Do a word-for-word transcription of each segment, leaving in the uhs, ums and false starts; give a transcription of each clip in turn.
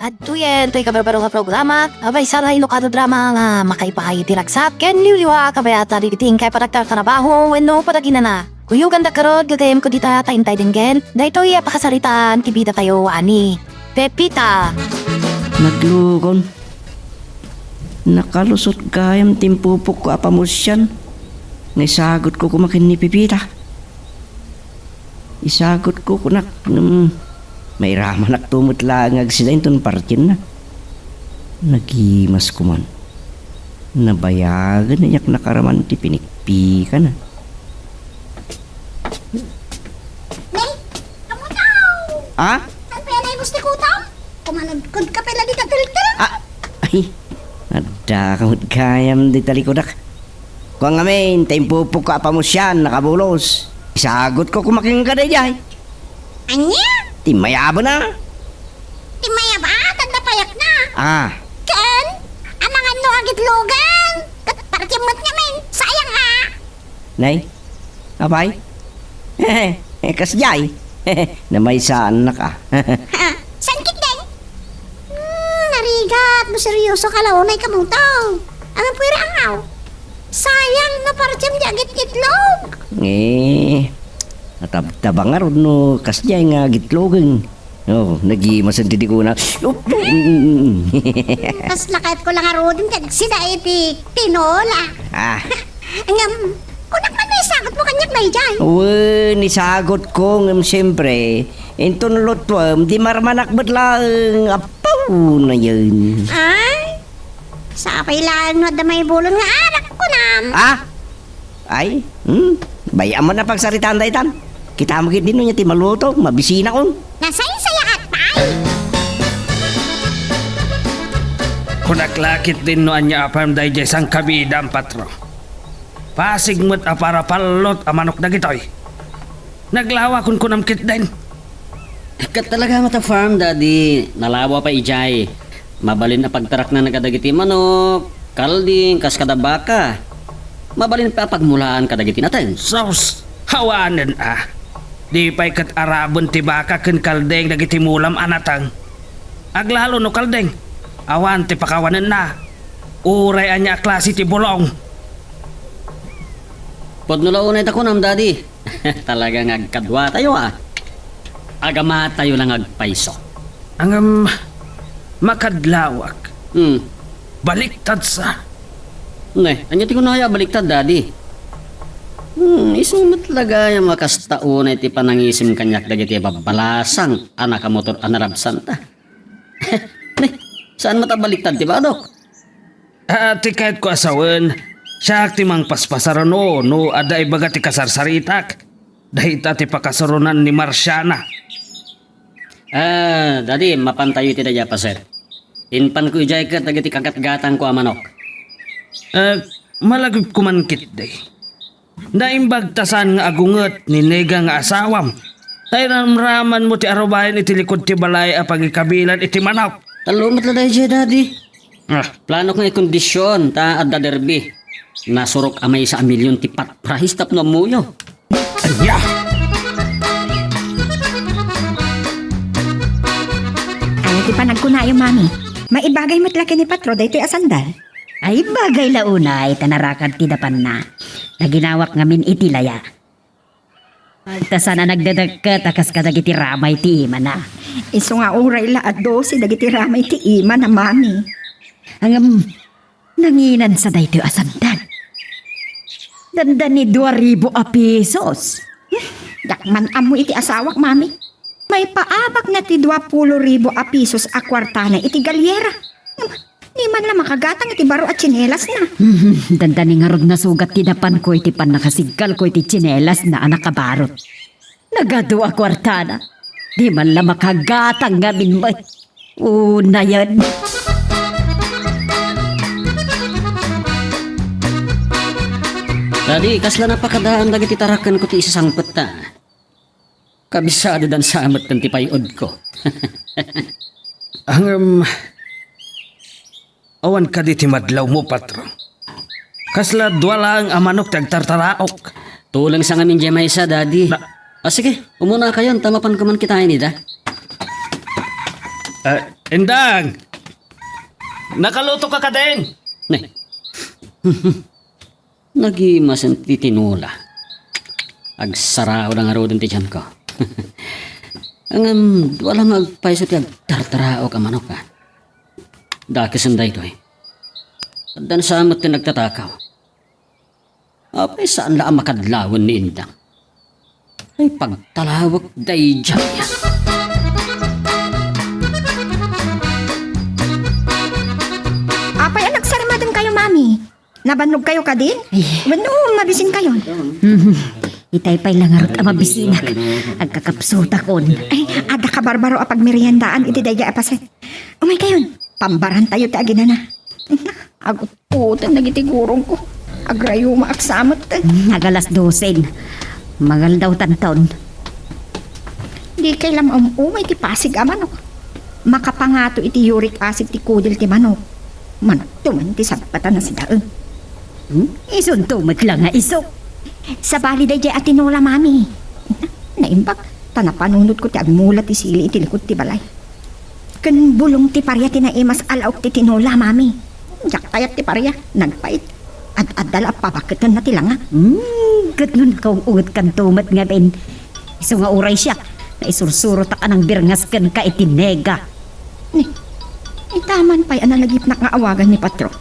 Adtoyen toy kabarbaro nga programa, a maysa nga inukado drama nga makaipaay ti ragsak ken liwliwa a kabayatan dagiti inkay panagtartarabaho wenno panaginana. Kuyoganda garud, gagayyemko dita ta intay denggen daytoy a pakasaritaan ti bidatayo a ni Pepita. Naglugon. Nakalusot gayam ti impupokko a pamusian nga isagutko koma ken ni Pepita. Isagutko kunak, ngem mairamanakto met laeng nga agsida inton partienna. Nagimas koman. Nabayagen a diak nakaraman ti pinikpikana. Nay, kamuto! Ah? Saan pa yan ay gusto ko to? Kumanudkod ka pala di ka tiltil? Ah, ay, adda ka met gayam di talikudak. Kua ngamin, ta impupokko a pamusian, nakabulos. Isagutko koma kenka daydiay. Ania? Ti mayabena. Ti mayaba, tanda payak na. Ah. Ken, amangan no agitlogan. Ket parti met ngamin, sayang a. Nay, apay? Eh, kasdiay. Namaysaannak a. Ha, saan ketdin? Hmm, narigat, no seryoso ka la unay kamuto. Awan pwera angaw. Sayang no partiam di agit-itlog. Eh, natabtabang ngarud no kasdiay nga agitlogen. Oh, nagimasen ti dikuna. Kasla kayat ko lang arudin ti agsida iti tinola. Ah. Ngem, kunak man no isagutmo kaniak daydiay. Wen, isagutko, ngem siempre, inton lutuem, di marmanak met laeng, apo na yan. Ay, sapay laeng no adda maibulon nga arak, kunam. Ah? Ay, hmm? Bay-am man a pagsaritaan daytan. Kitam ketdin no ania ti maluto, mabisinakon. Nasaysayaat pay. Kunak la ketdin no ania a farm daydiay sangkabidam, patro. Pasig met a parapallot a manok dagitoy. Naglawa kunkunam ketdin. Ket talaga met a farm, Daddy. Nalawa pay idiay. Mabalin a pagtaraknan kadagiti manok, kalding, kas kada baka. Mabalin pay a pagmulaan kadagiti nateng. Sus! Awanen a. Di pay ket araben ti baka ken kalding dagiti mulam a nateng. Aglalo no kalding, awan ti pakawanenna. Uray ania a klase ti bulong. Pudno la unay ta kunam, Daddy. Talaga nga agkaduatayo, a. Agamatayo la nga agpayso. Ngem, makadlawak. Hmm. Baliktad sa. Ne, ania ti kunaya a baliktad, Daddy? Hmm, isu met la gayam a kasta unay ti panangisim kaniak dagiti babbalasang a nakamotor a narabsanta. Ne, saan met a baliktad ti badok? Ah, ti kayatko a sawen, siak ti mangpaspasar no, no adda ibaga ti kasarsaritak. Dayta ti pakasuronan ni Marciana. Ah, Daddy, mapantayo iti daydiay a paset. Impanko idiay ket dagiti kagatgatangko a manok. Ah, malagipko man ketdi. Naimbag ta saan nga agunget ni Nega nga asawam. Ta iramramanmo ti arubayan iti likud ti balay a pagikabilan iti manok. Tallo met la daydiay, Daddy. Ah. Planok nga ikondisyon ta adda derby. Nasurok a maysa a milyon ti pat prize tapno ammoyo. Ania? Ania ti panagkunayo, Mami? Maibagay met la ken ni Patro daytoy a sandal? Ay, bagay la unay ta narakar ti dapanna. Naginawak ngamin iti laya. Agtasan a nagdadakket a kas kadagiti ramay ti imana. Isu nga uray la a dose dagiti ramay ti imana, Mami. Ngem, nanginansa daytoy a sandal. Dandani dua ribu a pesos. Hmm, diak man ammo iti asawak, Mami. Maipaabakna ti dua pulo ribu a pesos a kuartana iti galyera. Di man la makagatang iti baro a tsinelasna. Dandani ngarud nasugat ti dapanko iti pannakasigkalko iti tsinelasna a nakabarot. Nagadu a kuartana. Di man la makagatang ngamin met. Unayen. Dadi, kasla napakadaan dagiti tarakenko ti isasangpetta. Kabisadodan sa met ken ti pay-odko. Ngem, awan kadi ti madlawmo, patron? Kasla dua laeng a manok ti agtartaraok. Tuleng sa ngamin diay maysa, Daddy. Na- Ah, sige, umunakayon, ta mapanko man kitaen ida. Ah, Indang! Nakaluto ka kadin? Ne. Nagimasen ti tinola. Agsaraoda ngaruden ti tianko. Ngem, wala nga agpayso ti agtartaraok a manok, a. Dakesen daytoy. Adda sa met ti nagtatakaw. Apay, saan la a makadlawen ni Indang? Ay, pagtalawek daydiay. Apay a nagsarmadenkayo, Mami? Nabannogkayo kadin? Ay. Wenno mabisinkayon? Mhm. Itay pay la ngarud a mabisinak. Agkakapsutakon. Ay, adda kabarbaro a pagmeriendaan iti daydiay a paset. Umaykayon, pambarantayo ti aginana. Agut-, Puten dagiti gurongko. Agrayomaak sa met. Nagalas dosen. Magaldawtanton. Dikay la maum-umay ti pasig a manok. Makapangato iti uric acid ti kudil ti manok. Manokto man ti sabbatana sidaen. Hmm? Isunto met la nga isu. Sabali daydiay a tinola, Mami. Naimbag, ta napanunotko ti agmula ti sili iti likod ti balay. Ken bulong ti paria ti naimas a laok ti tinola, Mami. Diak kayat ti paria, nagpait. Ad-adda la a pabaketenna ti langa. Hmm, ket no nakaung-ungetkanto met ngamin, isu nga uray siak, naisursurotak a nangbirngas kenka iti nega. Ni, ita man pay a nalagipnak nga awagan ni Patro.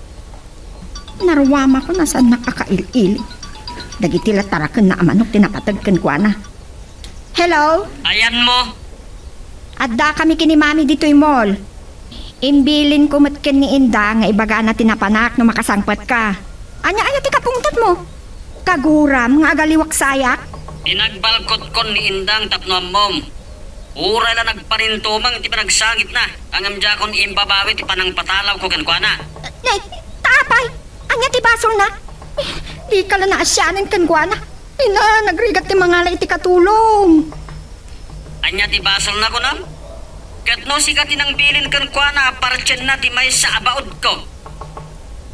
Naruamako a saannak a kail-ili. Dagiti la tarakenna a manok ti napateg kenkuana. Hello? Ayanmo? Addakami ken ni Mami ditoy mall. Imbilinko met ken ni Inda nga ibagana ti napanak no makasangpetka. Ania aya ti kapungtotmo? Kaguram nga agaliwak sayak? Pinagbalkotkon ni Indang tapno ammom. Uray la nagparintumeng ti panagsangitna, ngem diakon imbabawi ti panangpatalawko kenkuana. Nay, ta apay? Ania ti basolna? Dika la naasianen kenkuana. Ina, nagrigat ti mangala iti katulong. Ania ti basolna, kunam? Ket no sika ti nangbilin kenkuana a partienna ti maysa a baudko,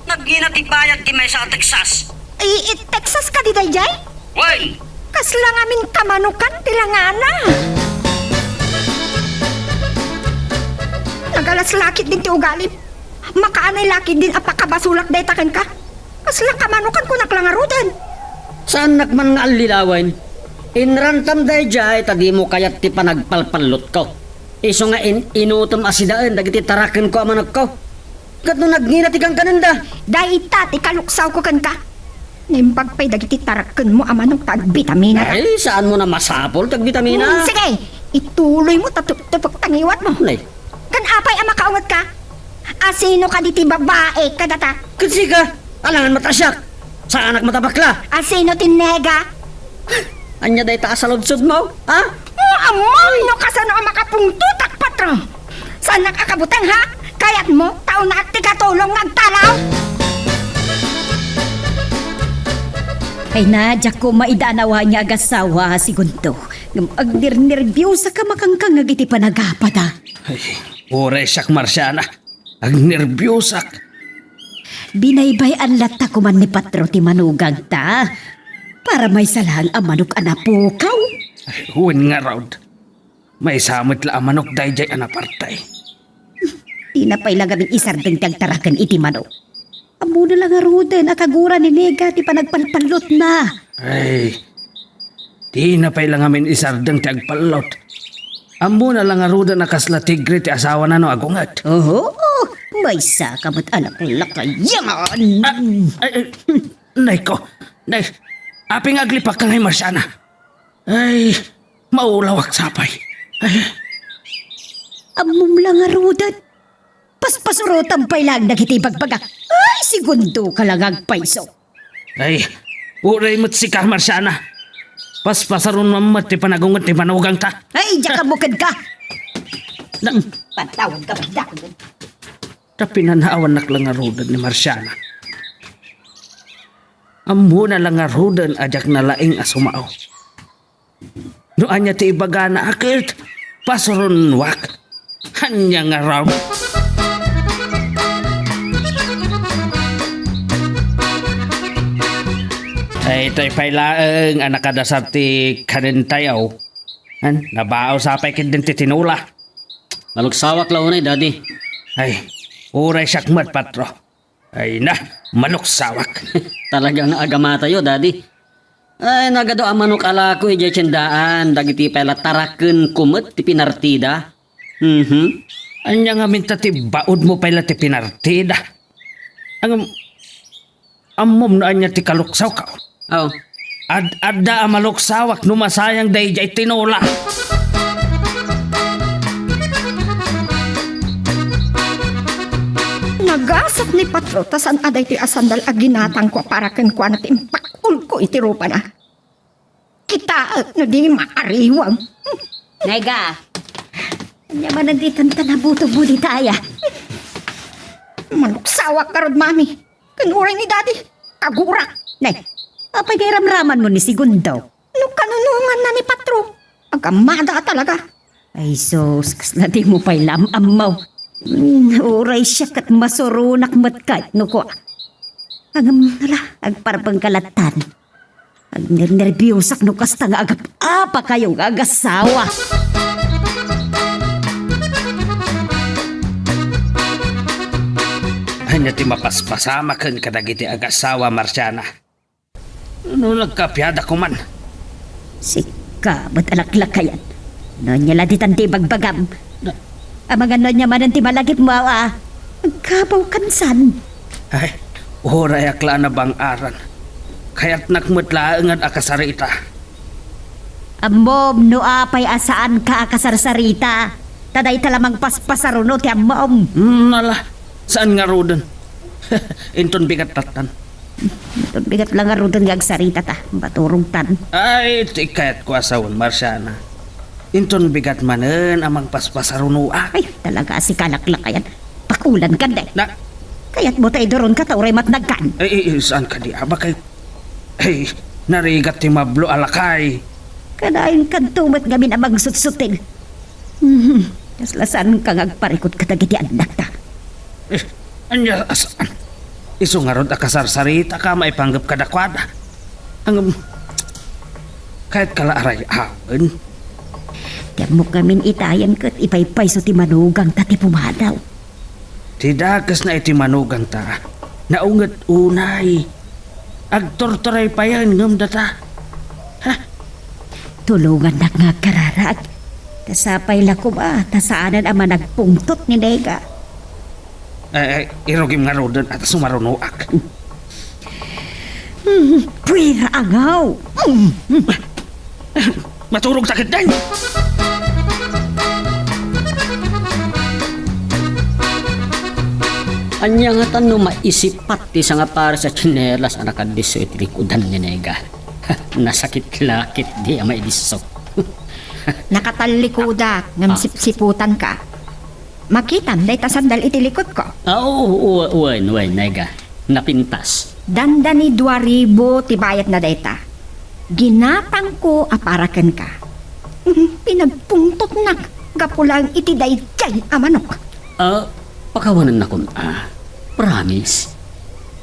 nagngina ti bayad ti maysa a Texas. Ay, it Texas kadi daydiay? Wen! Kasla ngamin kamanokan ti langana. Nagalas lakit din ti ugalim. Makaanay lakit din a pakabasolak dayta kenka. Kasla kamanokan kunak la ngaruden. Saannak man nga allilawen. Inrantam daydiay ta dimo kayat ti panagpalpallotko. Isu nga in-inutem a sidaen dagiti tarakenko a manokko. Ket no nagngina ti kankanenda? Dayta ti kaluksawko kenka. Naimbag pay dagiti tarakenmo a manok ta agbitamina. Ay, saanmo a masapul ti agbitamina? Hmm, sige, ituloymo ta tuptupek ta ngiwatmo. Nay. Ken apay a makaungetka? Asino kadi ti babai kadata? Ket sika, alangan met a siak. Saanak met a bakla. Asino ti nega? Ania dayta a saludsodmo, ha? O, ammom no kasano a makapungtotak, patron. Saannak a kabuteng, ha? Kayatmo, ta unaak ti katulong nga agtalaw? Ay na, diak koma ida a nawan nga agasawa, Segundo. Ngem agnernerbiosak a makangkangngeg iti panagapada. Ay, uray siak, Marciana. Agnerbiosak. Binaybay-an latta koman ni Patro ti manugangta. Para maysa laeng a manok a napukaw. Ay, wen ngarud. Maysa met la a manok daydiay a napartay. Dina pay la ngamin isardeng ti agtaraken iti manok. Ammona la ngaruden a kagura ni Nega ti panagpalpallotna. Ay, dina pay la ngamin isardeng ti agpallot. Ammona la ngaruden a kasla tigre ti asawana no agunget. Oho, maysaka met a laklakayan. Ah, ay, ay, nay ko, nay, apay nga aglipakka ngay, Marciana? Ay, maulawak sapay. Ay. Ammom la ngaruden. Paspasurotam pay laeng dagiti ibagbaga. Ay, Segundo ka la nga agpayso. Ay, uray met sika, Marciana. Paspasaron man met ti panagunget ti manugangta. Ay, diak a bukedka. Na- Hmm, patawag ka, pagdakod. Ta pinanawannak la ngaruden ni Marciana. Ammona la ngaruden a diak nalaing a sumao. No ania ti ibagana a ket, pasuronwak. Ania ngarud? Ay, itoy pay laeng a nakadasar ti kanentayo. Han, nabaos apay ketdin ti tinola. Maluksawak la unay, Daddy. Ay, uray siak met, Patro. Ay na, maluksawak. Talaga nga agamatayo, Daddy. Ay, nagadu a manok a lako idiay tiendaan, dagiti pay la tarakenko met ti pinartida. Mhm. Ania ngamin ta ti baudmo pay la ti pinartida? Ngem, ammom no ania ti kaluksawko? Aw. Ad-adda a maluksawak no masayang daydiay tinola. Nagasat ni Patro ta saan a daytoy a sandal a ginatangko a para kenkuana ti impakulko iti rupana. Kitaek no di maariwam. Nega, ania manen ditan ta nabutogmo dita aya? Maluksawak garud, Mami. Ken uray ni Daddy, kagurak. Nay, apay nga iramramanmo ni Segundo? No kanunonganna ni Patro, agamada a talaga. Ay sus, kasla dimo pay la am-ammo. Hmm, uray siak ket masuronak met kayat no kua. Ngem, ala, agparbengka lattan. Agnernerbiusak no kasta nga agap-apakayo nga agasawa. Ania ti mapaspasama ken kadagiti agasawa, Marciana? No nagkapiada koman. Sika met a laklakayan. No ania la ditan ti ibagbagam? Na- Amangan no ania manen ti malagipmo, aw, a? Agkabaw kansan. Ay, urayak la a nabang-aran. Kayatnak met laengen a kasarita. Ammom no apay a saanka a kasarsarita. Ta dayta la mangpaspasaruno ti ammom. Hmm, ala, saan ngaruden. Inton bigat lattan. Inton bigat la ngaruden nga agsaritata, maturogtan. Ay, ti kayatko a sawen, Marciana. Inton bigat manen a mangpaspasarunoak. Ay, talaga a sika a laklakayan. Pakulankan, day. Na- Kayatmo ta iduronka ta uray matnagkan. Ay, ay, ay, saan kadi, aba, kay, ay, narigat ti mablo a lakay. Kanayon kanto met ngamin a mangsutsutil. Mhm. Kasla saanka nga agparikut kadagiti annakta. Eh, ania a saan? Isu ngarud a kasarsaritaka maipanggep kadakuada. Ngem, kayatka la a ray-awen? Ti ammok ngamin itayen ket ipaypayso ti manugangta ti pumanaw. Ti dakesna iti manugangta, naunget unay. Agturturay payen ngem data. Ha? Tulongannak nga agkararag. Ta sapay la koma ta saanen a managpungtot ni Nega. Eh, eh, irugim ngaruden a ta sumarunoak. Hmm, puwera angaw. Hmm. Maturogta ketdin. Ania ngatan no maisipat ti sangapares a tsinelas a nakaddisso iti likudan ni Nega? Nasakit la ketdi a maidisso. Nakatallikudak ngem Ah. sipsiputanka. Makitam dayta sandal iti likudko. Ah, oo, oo, wen, wen, Nega. Napintas. Dandani dua ribu ti bayadna dayta. Ginatangko a para kenka. Pinagpungtotnak gapu laeng iti daydiay a manok. Ah, pakawanennakon, ah. Promise.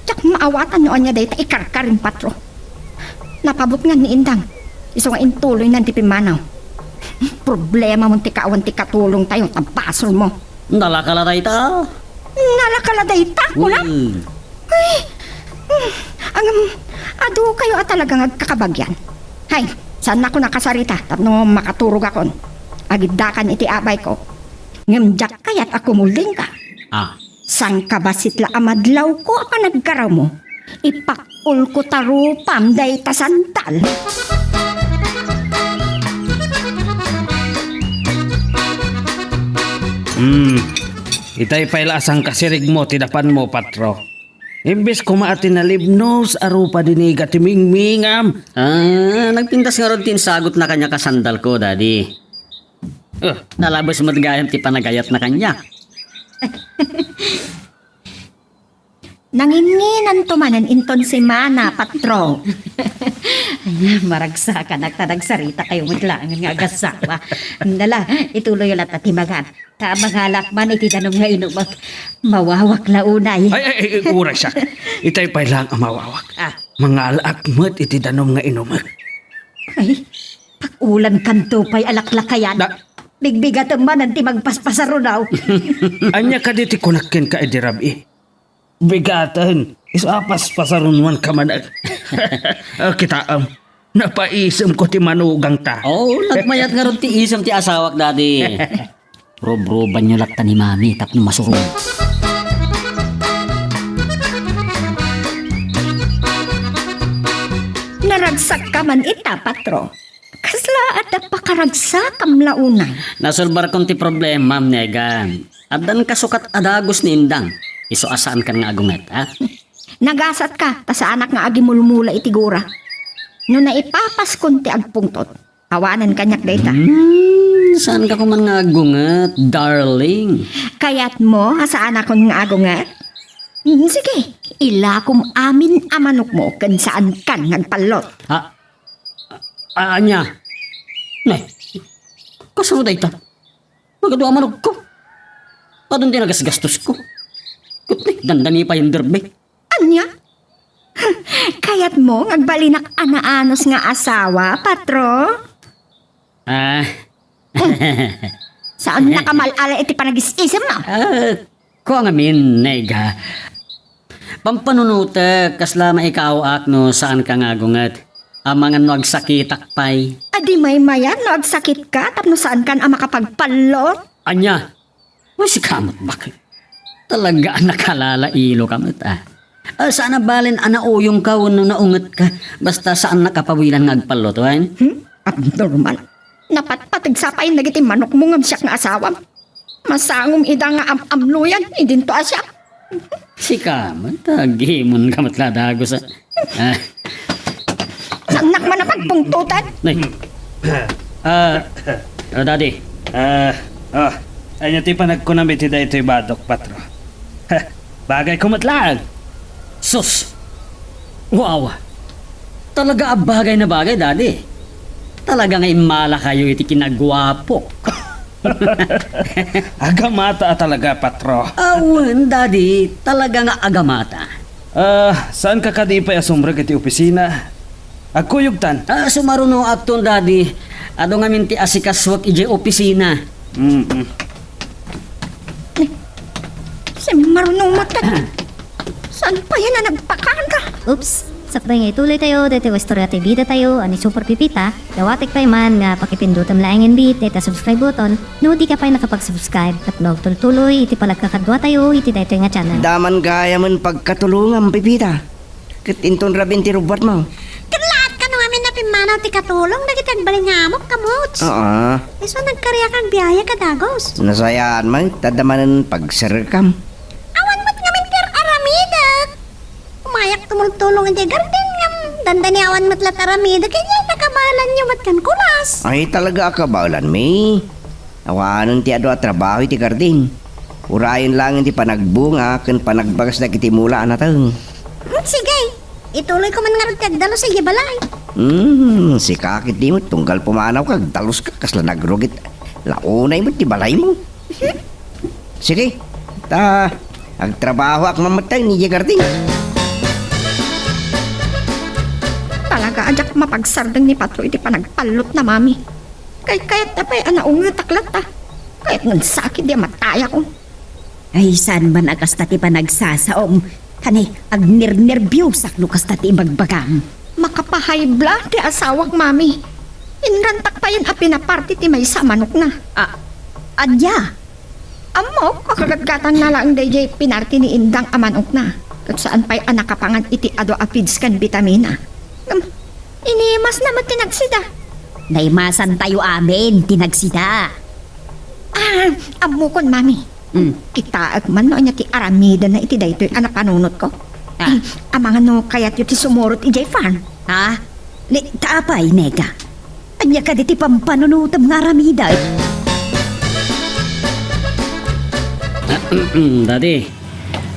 Diak maawatan no ania dayta ikarkarim, Patro. Napabutngan ni Indang. Isu nga intuloynan ti pimmanaw. Problemamon ti kaawan ti katulongtayo ta basolmo. Nalaka la dayta. Nalaka la dayta, kuna? Hmm. Ay, hmm, ngem, adu kayo a talaga nga agkakabagian. Hay, saannakon a kasarita tapno makaturogakon. Agiddakan iti abayko. Ngem diak kayat a kumuldingka. Ah. Sangkabassit la a madlawko a panaggarawmo, ipak-ulko ta rupam dayta sandal. Hmm. Itay pay la a sangkasirigmo ti napanmo, Patro. Imbes koma a tinalibnos a rupa ni Nega ti mingmingam. Ah, nagpintas ngarud ti insagutna kaniak a sandalko, Daddy. Ah. Nalabes met gayam ti panagayatna kaniak. Nanginnginanto manen inton simana, Patro. Ay, maragsakanak ta nagsarita kayo met laeng nga agasawa. Nala, ituloy latta ti magan. Ta mangalaak man iti danum nga inumek. Mawawak la unay. Ay, ay, ay, uray siak. Itay pay laeng a mawawak. Ah. Mangalaak met iti danum nga inumek. Ay, pakulankanto pay a laklakayan. Da- Bigbigatem manen ti magpaspasarunaw. Ania kadi ti kunak kenka idi rabii? Bigaten, isu a paspasarunoanka manen. Ah, kitaem, napaisemko ti manugangta. Oh, nagmayat ngarud ti isem ti asawak, Daddy. Rubrubanyo latta ni Mami tapno masurong. Naragsakka man ita, Patro. Kasla adda pakaragsakam la unay? Nasolbarkon ti problemam, Nega. Addan kasukat a dagus ni Indang. Isu a saankan nga agunget, ha? Nagasatka, ta saanak nga agimulmula iti gura. No naipapaskon ti agpungtot, awanen kaniak dayta. Hmm, saanka koman nga agunget, darling? Kayatmo a saanakon nga agunget? Mm, sige, ilakom amin a manokmo ken saankan nga agpallot. Ha? A-, ania? Nay, kasano dayta? Nagadu a manokko. Adun ti nagasgastosko. Ket ni, dandani pay inderbi. Ania? Kayatmo nga agbalinak a naanus nga asawa, Patro? Ah. Saannaka mal-ala iti panagis-isemmo? Ah, kua ngamin, Nega. Pampanunotek, kasla maikawak no saanka nga agunget. Amangan no agsakitak pay. Adi maymayan no agsakitka tapno saankan a makapagpallot? Ania? Wen, sika met, bakit? Talaga a nakalalailo ka met, ah. Ah, saan a balen a nauyongka wenno naungetka, basta saannak a pawilan nga agpallot, wen? Hmm? Abnormal. Napatpateg sa pay dagiti manokmo ngem siak nga asawam. Masangom ida nga am-amnoyan, idinto a siak. Sika met, agimonka met la dagus, ah. Ah. Saannak man a pagpungtotan? Nay. Ah, ah, Daddy. Ah, ah, ania ti panagkunam iti daytoy badok, Patro? Bagayko met laeng. Sus! Wow! Talaga a bagay na bagay, Daddy. Talaga nga immalakayo iti kinaguapok. Agamata a talaga, Patro. Awen, Daddy. Talaga nga agamata. Ah, saanka kadi pay a sumrek iti opisina? Agkuyogtan. Ah, sumarunoakton, Daddy. Adu ngamin ti asikasuek idiay opisina. Mm-mm. Simmaruno met kadi. Saan pay a nagpakaanka? Oops! Sakbay nga ituloy tayo, daytoy nga istorya ti bida tayo, a ni Super Pipita, dawatek pay man nga pakipindutem laeng indeed dayta subscribe button, no di ka pay nakapag-subscribe, tapno agtultuloy iti panagkakadua tayo iti daytoy nga channel. Daman gayamen pagkatulongam, Pipita. Ket inton rabii ti rubbuatmo. Ket laat kano ngamin a pimmanaw ti katulong dagiti agbalingamok, Kamots. Aa. Isu a nagkariak agbiayag a dagus. Nasayaat met, ta adda manen pagserekam. Awan met ngamin ti ar-aramidek. Umayak tumultulong idiay garden ngem dandani awan met la ti aramidek, idiay nakabaelanyo met ken kulas. Ay, talaga a kabaelanmi. Awanen ti adu a trabaho iti garden. Urayen laeng ti panagbunga ken panagbagas dagiti mula a nateng. Hmm, sige. Ituloyko man ngarud ti agdalus idiay balay. Hmm, sika ketdi met tunggal pumanawka, agdaluska, kasla nagrugit. La unay met ti balaymo. Sige, ta agtrabahoak man metten idiay garden. Talaga a diak mapagsardeng ni Patro iti panagpallotna, Mami. Kaykayatta pay a naungetak latta. Kayatna sakit di a matayakon. Ay, saan man a kasta ti panagsasaom? Kani, agnernerbiosak no kasta ti ibagbagam. Makapahaybla ti asawak, Mami. Inrantak payen a pinaparti ti maysa a manokna. A-, ania? Ammok a kagatgatanna laeng daydiay pinarti ni Indang a manokna, ket saan pay a nakapangan iti adu a feeds ken bitamina. Ngem, inimasna met ti nagsida. Naimasantayo amin ti nagsida. Ah, ammokon, Mami. Mm. Kitaek man no ania ti aramidena iti daytoy a napanunotko. Ah. Eh, amangan no kayatyo ti sumurot idiay farm. Ha? Ni, ta apay, Nega? Ania kadi ti pampanunotem nga aramidek? Daddy,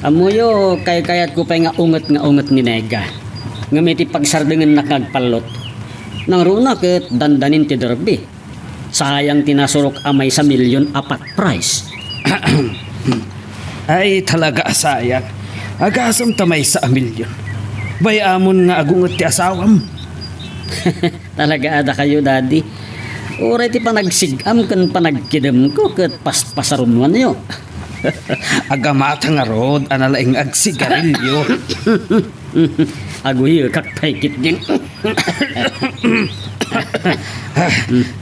ammoyo, kaykayatko pay nga unget nga unget ni Nega. Ngem iti pagsardengennak nga agpallot, nangruna ket dandanin ti derby. Sayang ti nasurok a maysa milyon a pot prize. Ay, talaga a sayang. Agasem ta maysa a milyon. Bay-amon nga agunget ti asawam. Talaga a dakayo, Daddy. Uray ti panagsig-am ken panagkidemko ket paspasarunwanyo. Agamata ngarud a nalaing agsigarilio. Aguyekak pay ketdin.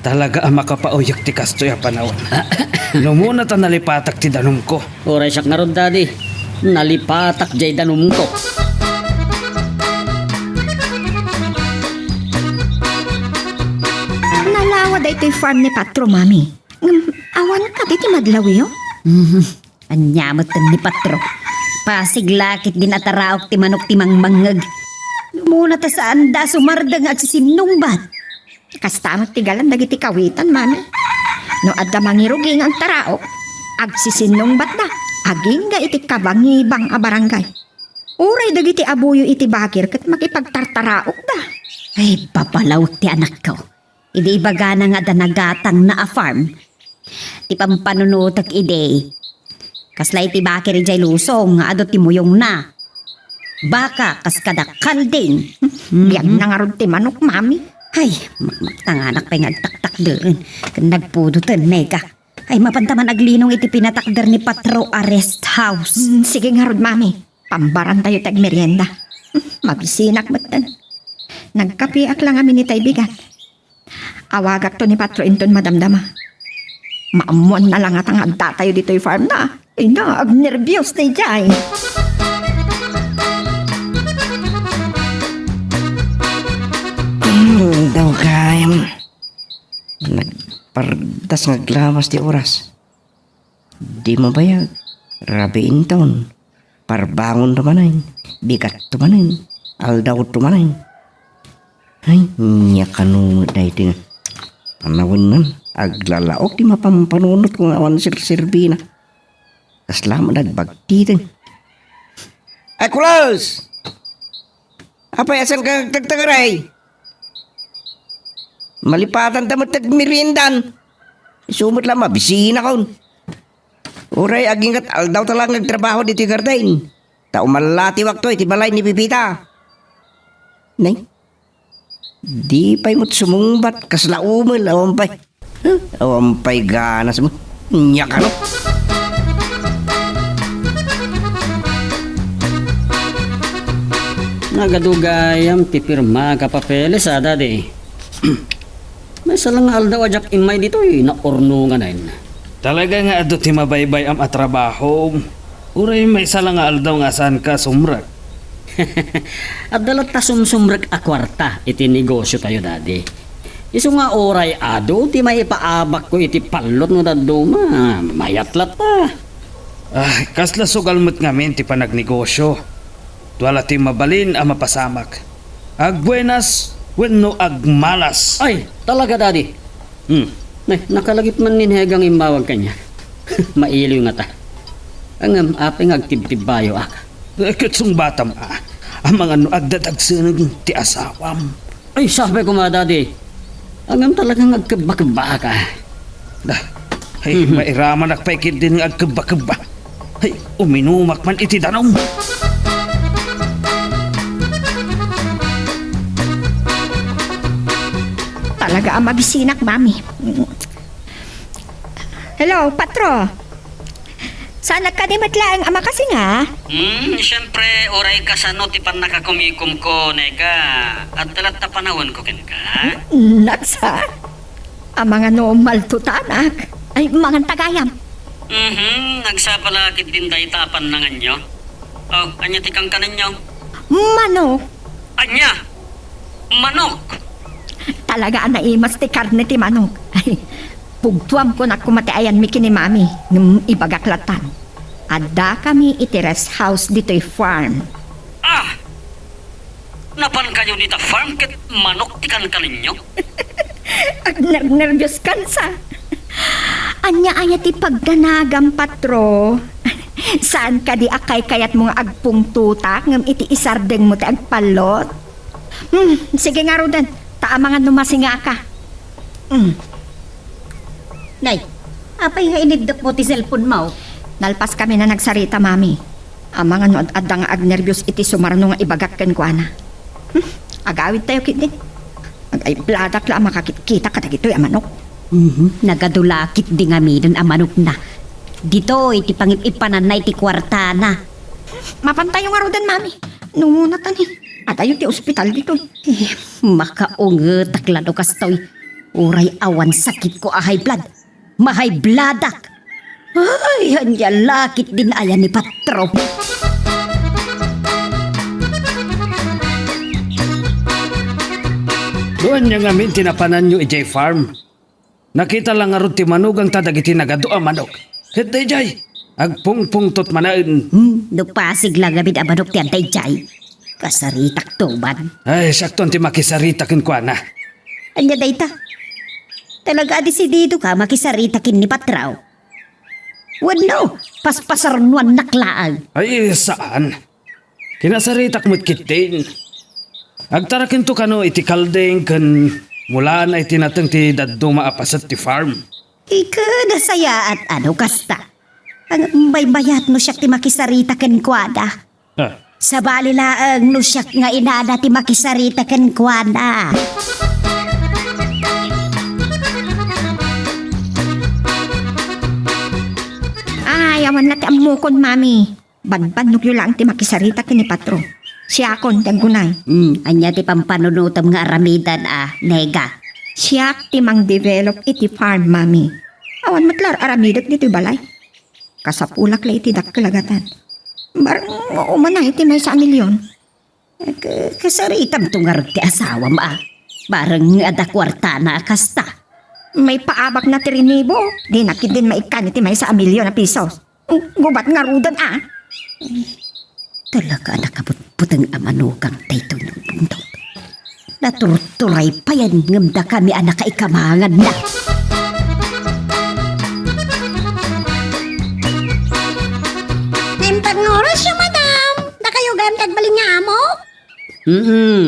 Talaga a makapauyek ti kastoy a panawen. Numuna ta nalipatak ti danumko. Uray siak ngarud, Daddy. Nalipatak jay danumko. Nalawa daytoy farm ni Patro, Mami. Ngem, awan kadi ti madlawiyo? Mhm. Ania met ni Patro? Pasig la ketdin a taraok ti manok ti mangmangngeg. Numuna ta saanda a sumardeng nga agsisinnungbat. Kasta met ti galan dagiti kawitan, Mami. No adda mangirugi nga agtaraok, agsisinnungbatda agingga iti kabangibang a barangay. Uray dagiti abuyo iti bakir ket makipagtartaraokda. Ay, papalawek ti anakko. Idi ibagana nga adda nagatangna a farm, ti pampanunotek idi, kasla iti bakir idiay lusong nga adu ti muyongna. Baka kas kada kalding. Biagna ngarud ti manok, Mami. Ay, makmaktanganak pay nga agtaktakderen ken nagpudoten, Mega. Ay, mapanta man aglinong iti pinatakder ni Patro a rest house. Mm, sige ngarud, Mami. Pambarantayo ti agmerienda. Mm, mabisinak metten. Nagkapiak la ngamin itay bigat. Awagakto ni Patro inton madamdama. Maammoanna la ngata nga addatayo ditoy farm na. Ay na, agnerbios na idiay. Hmm, daw kayam. Nagpardas nga aglawas ti oras. Di mabayag. Rabii inton. Parbangonto manen. Bigatto manen. Aldawto manen. Ay, nia kano met daytoy nga panawennan. Aglalaok ti mapanpanunotko nga awan serserbina. Kasla met nagbagtiten. Ay, kulos! Apay, asan ka nagtagtagaray? Malipatanta met ti agmeriendan. Isu met la mabisinakon. Uray agingga't aldaw ta la nga agtrabaho ditoy garden. Ta umallatiwakto iti balay ni Pipita. Nay, di pay met sumungbat kasla umel, awan pay. Huh? Awan pay ganas mo. Nia kano? Nagadu gayam ti pirma ka papeles, a, Daddy. Maysa la nga aldaw a diak immay ditoy, naurnonganen. Talaga nga adu ti mabaybay-am a trabaho. Uray maysa la nga aldaw nga saanka sumrek. Adda latta sumsumrek a kuarta iti negosiotayo, Daddy. Isu nga uray adu ti maipaabakko iti pallot no dadduma, mayat latta. Ah, kasla sugal met ngamin ti panagnegosio. Dua la ti mabalin a mapasamak. Agbuenas wenno agmalas. Ay, talaga, Daddy. Hmm. Nay, nakalagip man ni Hegang immawag kaniak. Mailiw ngata. Ngem apay nga agtibtibbayoak? Eh, ket sungbatam, a. Amangan no agdadagseneg ti asawam. Ay, sapay koma, Daddy. Ngem talaga nga agkebbakebbaak, a. Da, ay, mairamanak pay ketdin nga agkebbakebba. Ay, uminumak man iti danum. Talaga a mabisinak, Mami. Hello, Patro. Saanak kadi met laeng a makasinga? Hmm, siyempre, uray kasano ti pannakakumikomko, Nega. Adda latta panawenko kenka. Naksa? Amangan no maltutanak. Ay, mangan ta gayam. Mhm, nagsapa la ketdin dayta a pannanganyo. Oh, ania ti kankanenyo? Manok. Ania? Manok! Talaga a naimas ti karne ti manok. Ay, pugtuam kunak koma ti ayanmi ken ni Mami, ngem ibagak lattan. Addakami iti rest house ditoy farm. Ah! Napankayo dita farm ket manok ti kankanenyo? Agnernerbios kansa. Ania aya ti pagdanagam, Patro? Saan kadi a kaykayatmo nga agpungtotak ngem iti isardengmo ti agpallot? Hmm, sige ngaruden, ta amangan no masingaka. Hmm. Nay, apay nga iniddepmo ti cellphone-mo? Nalpaskami a nagsarita, Mami. Amangan no ad-adda nga agnerbios iti sumarno nga ibagak kenkuana. Hmm, agawidtayo ketdi. Agaipladak la a makakitkita kadagitoy a manok. Mhm, nagadu la ketdi ngaminen a manokna. Ditoy ti pangip-ipananna iti kuartana. Mapantayo ngaruden, Mami. No natan, eh. Adayo ti ospital ditoy. Eh, makaungetak la no kastoy. Uray awan sakitko a high blood. Mahaybladak. Ay, ania la ketdin ayan ni Patro. No ania ngamin ti napananyo idiay farm? Nakita la ngarud ti manugangta dagiti nagadu a manok. Ket daydiay, agpungpungtot manen. Hmm, no pasig la ngamin a manok ti adda idiay. Kasaritakto man. Ay, siakton ti makisarita kenkuana. Ania dayta? Talaga a desididoka a makisarita ken ni Patraw? Wenno, paspasarnuannak laeng? Ay, saan. Kinasaritak met ketdin. Agtarakento kano iti kalding ken mulana iti nateng ti dadduma a paset ti farm. Ika, nasayaat a no kasta. Ang baybayat no siak ti makisarita kenkuana. Ah. Sabali laeng no siak nga inana ti makisarita kenkuana. Ay, awan la ti ammokon, Mami. Banbannogyo laeng ti makisarita ken ni Patro. Siakon ti aggunay. Hmm, ania ti pampanunotem nga aramiden a, Nega? Siak ti mangdevelop iti farm, Mami. Awan met la ar-aramidek ditoy balay. Kasapulak la iti dakkel a gatad. Bareng umana iti maysa a milyon. Ka-, kasaritamto ngarud ti asawam a. Bareng adda kuartana a kasta. Maipaabakna ti rinibo, dina ketdin maikkan iti maysa a milyon a pisos. Gubat ngaruden a. Talaga a nakabutbuteng a manugang daytoy nga bungtot. Naturturay payen ngem dakami a nakaikamanganna. Naimbag nga orasyo, madam. Dakayo gayam ti agbalin nga amo? Mm.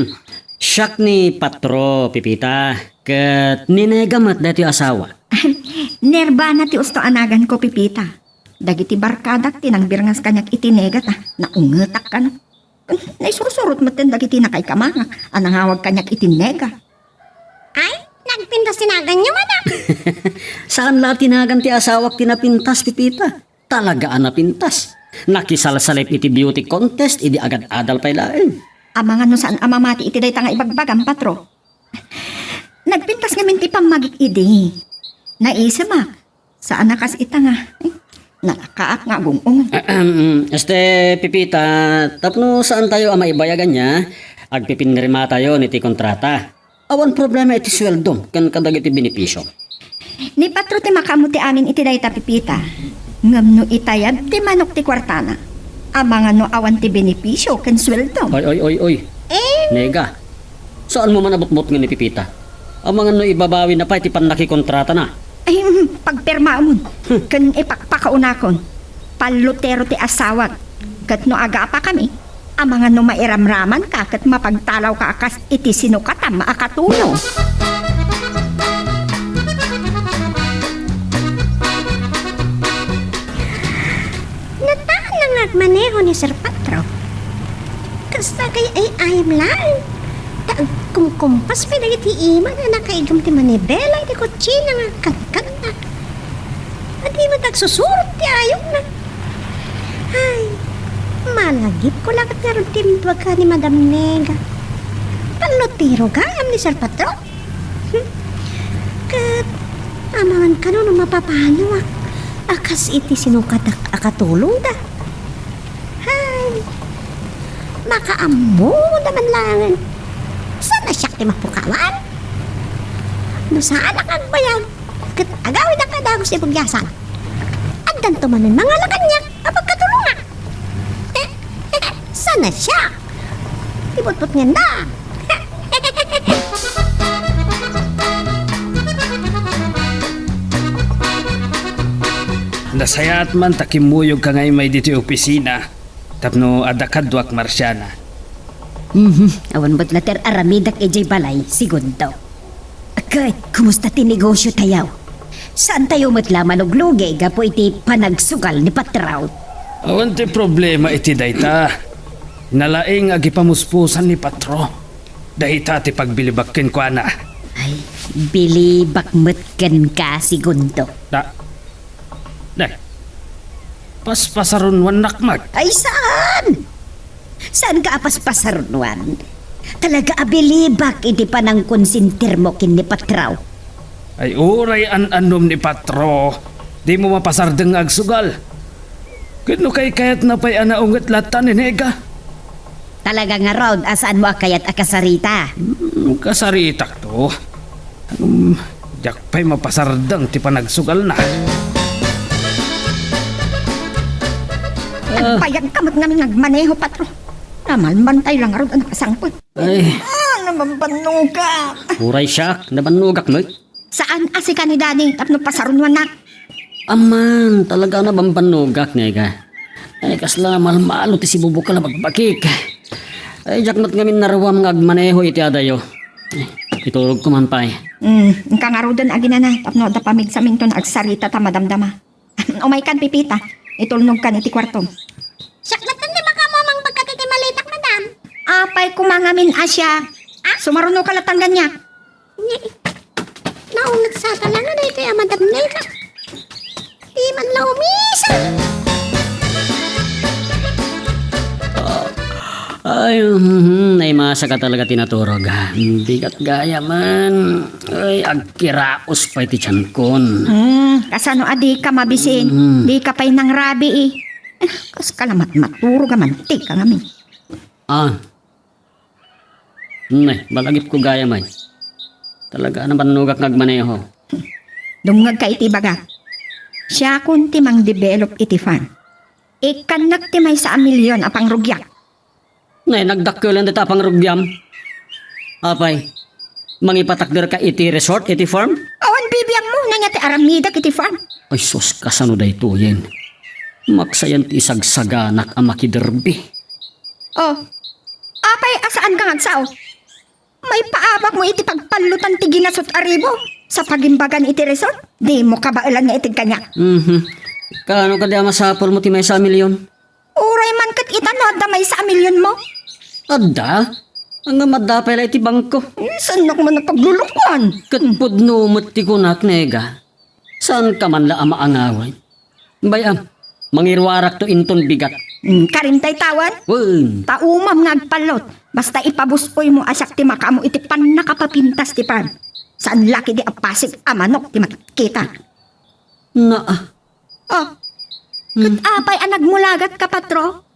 Siak ni Patro, Pipita, ket ni Nega met daytoy asawa. Nerbana ti usto a naganko, Pipita. Dagiti barkadak ti nangbirngas kaniak iti Nega ta naungetak kano. Naisursurot metten dagiti nakaikamangak a nangawag kaniak iti Nega. Ay, nagpintas ti naganyo, madam. Saan la ti nagan ti asawak ti napintas, Pipita. Talaga a napintas. Nakisalsalip iti beauty contest idi agad-adal pay laeng. Amangan no saan a mamati iti dayta nga ibagbagam, Patro. Nagpintas ngamin ti pammagik idi. Naisemak. Saan a kas ita nga, eh, nalakaak nga agung-ungong. Ahem, este, Pipita, tapno saantayo a maibayag ania, agpipinirmatayon iti kontrata. Awan problema iti sueldom ken kadagiti benepisio. Ni Patro ti makaammo ti amin iti dayta, Pipita. Ngem no itayab ti manok ti kuartana, amangan no awan ti benepisio ken sueldom. Oy, oy, oy, oy. Eh? Nega, saanmo man a butbutngen ni Pipita. Amangan no ibabawina pay ti pannakikontratana. Ay, mm, pagpirmaemon. Hmm. Ken ipakpakaunakon. Pallotero ti asawak. Ket no agapakami, amangan no mairamramanka ket mapagtalawka a kas iti sinukatam a katulo. Nataenna nga agmaneho ni Sir Patro. Kasta kay ay-ayam laeng. Ta agkumkumpas pay dagiti ima a nakaigem ti manibela iti kutsina nga agkagkagna. Adi met agsusurot ti ayongna. Ay, malagipko la ket ngarud ti imbaga ni Madam Nega. Pallotero gayam ni Sir Patro. Hmm. Ket amangan kano no mapapanoak a kas iti sinukatak a katulongda. Hay, makaammoda man laengen. Saan a siak ti mapukawan? No saanak agbayag, ket agawidak a dagus ti bugyasan. Addanto manen mangala kaniak a pagkatulongak. Saan a siak ti butbutngenna? Nasayaat man ta kimmuyogka nga immay ditoy opisina tapno adda kaduak, Marciana. Mhm, awan met la ti ar-aramidak idiay balay, Segundo. Ket, kumusta ti negosyo tayo? Saan tayo met la manuglugi gapu iti panagsugal ni Patraw? Awan ti problema iti dayta. Nalaing agipamuspusan ni Patro. Dayta ti pagbilibak kenkuana. Ay, Bilibak met kenka, Segundo. Da-, Nay, paspasarunwannak met. Ay, saan? Saanka a paspasarunwan? Talaga a bilibak iti panangkonsentirmo ken ni Patro. Ay, uray an-annom ni Patro, dimo mapasardeng nga agsugal. Ket no kaykayatna pay a naunget latta ni Nega? Talaga ngarud a saanmo a kayat a kasarita? Hmm, kasaritakto. Ngem, diak pay mapasardeng ti panagsugalna. Ah. Agbayagka met ngamin nga agmaneho, Patro. Namalmantay la ngarud a nakasangpet. Ay. Ah, nabambannogak. Uray siak, nabannogak met. Saan a sika ni Dani tapno pasarunwannak? Amman, talaga a nabambannogak, Nega. Ay, kasla malmalo ti sibubukal a bagbagik. Ay, diak met ngamin naruam nga agmaneho iti adayo. Ay, iturogko man pay. Hmm, inka ngaruden, aginana, tapno adda pamigsaminton agsarita ta madamdama. Umaykan, Pipita. Itulnogkan iti kuartom. Siak latta ti makaammo a mangpagkat iti maletak, madam. Apay koma ngamin a siak? Ah? Sumarunoka latta ngarud. Ni, naunget sa talaga daytoy a madam Nega. Di man la umisan. Ay, mhm, naimasaka talaga ti naturog. Bigat gayam. Ay, agkiraos pay ti tiankon. Hmm, kasano a dika mabisin? Hmm. Dika pay nangrabii. Eh, kaska la met maturog a mantika ngamin. Ah. Ne, balagipko gayam ay. Talaga a nabannogak nga agmaneho. Dumngegka iti ibagak. Siakon ti mangdevelop iti farm. Ikkannak ti maysa a milyon a pangrugiak. Ne, nagdakkelan dayta a pangrugiam. Apay, mangipatakderka iti resort, iti farm? Awan bibiangmo, ania ti aramidek iti farm? Ay sus, kasano daytoyen? Maksayan ti isagsaganak a makiderbi. Oh, apay a saanka nga agsao? Maipaabakmo iti pagpallotan ti ginasut a ribo sa pagimbagan iti resort? Dimo kabaelan nga itedka ania. Mhm. Kaano kadi a masapulmo ti maysa a milyon? Uray man ket ita no adda maysa a milyonmo. Adda? Ngem adda pay la iti bangko. Eh, saannak man a paglulukoan. Ket pudno met ti kunak, Nega. Saanka man la a maangawan? Bay-am, mangiruarakto inton bigat. Hmm, karim tay tawen? Wen. Ta umam nga agpallot. Basta ipabus-oymo a siak ti makaammo iti pannakapapintas ti farm. Saan la ketdi a pasig a manok ti makitkitak. Naa. Oh. Hmm. Ket apay a nagmulagatka, Patro?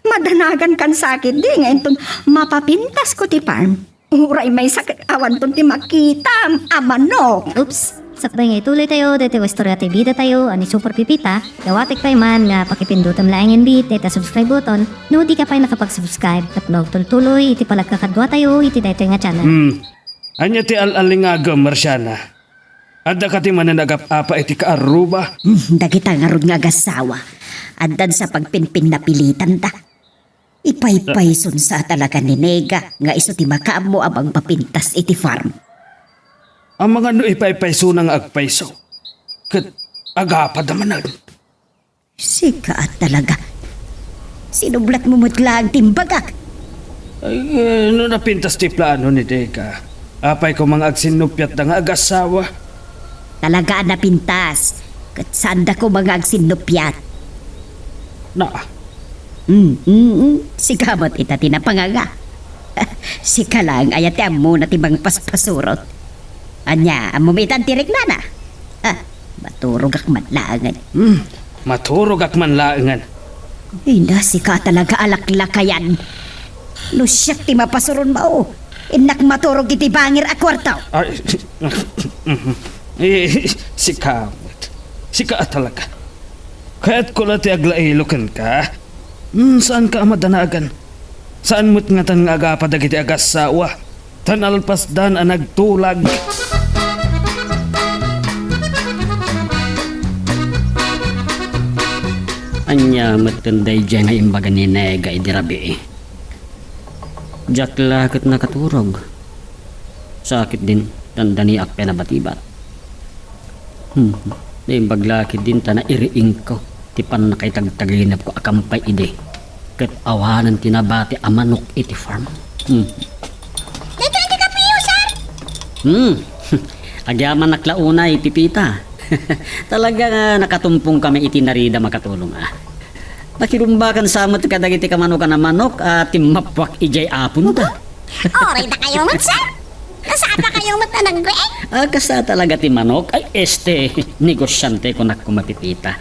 Madanagankan sa ketdi nga inton mapapintasko ti farm. Uray maysa ket awanton ti makitam a manok. Oops! Sakbay nga ituloytayo daytoy a istorya ti bidatayo a ni Super Pipita, dawatek pay man nga pakipindutem laengen bi dayta subscribe button no dika pay nakapag-subscribe tapno agtultuloy iti panagkakaduatayo iti daytoy nga channel. Hmm. Ania ti al-alingagem, Marciana? Adda kadi manen agap-apa iti kaarruba? Hmm, dagita ngarud nga agassawa, addan sa pagpinpinnapilitanta. Ipaypayson sa talaga ni Nega nga isu ti makaammo a mangpapintas iti farm. Amangan no ipaypaysona nga agpayso, ket agapada manen. Sika a talaga. Sinublatmo met laeng ti imbagak. Ay, eh, no napintas ti plano ni Nega, apay koma nga agsinnuppiatda nga agassawa? Talaga a napintas. Ket saanda koma nga agsinnuppiat. Na. Mm, mm, mm. Sika met ita ti napanganga. Sika laeng aya ti ammona ti mangpaspasurot. Ania, ammom itan ti riknana? Ah, maturogak man laengen. Hmm, maturogak man laengen. Ina, sika talaga a laklakayan. No siak ti mapasuron mao, innak maturog iti bangir a kuarto. Ay, eh, sika met. Sika a talaga. Kayatko la ti aglailo kenka. Hmm, saanka a madanagan. Saan met ngatan nga agapa dagiti agassawa, ta nalpasdan a nagtulag. Ania met ken daydiay nga imbaga ni Nega idi rabii? Diak la ket nakaturog. Sakit din, dandaniak pay nabatibat. Hmm, naimbag la ket din ta nairiingko ti pannakaitagtaginepko a kampay idi. Ket awanen ti nabati a manok iti farm. Hmm. Daytoy ti kapeyo, sir. Hmm. Agyamanak la unay, Pipita. Talaga nga nakatumpong kami iti narida makatulong, a. Nakirumbakan sa met kadagiti kamanukan a manok a timmappuak idiay aponda. Uray dakayo met, sir. Kasapakayo met a nagriing. Ah, kasta talaga ti manok. Ay, este, negosyante kunak koma, Pipita.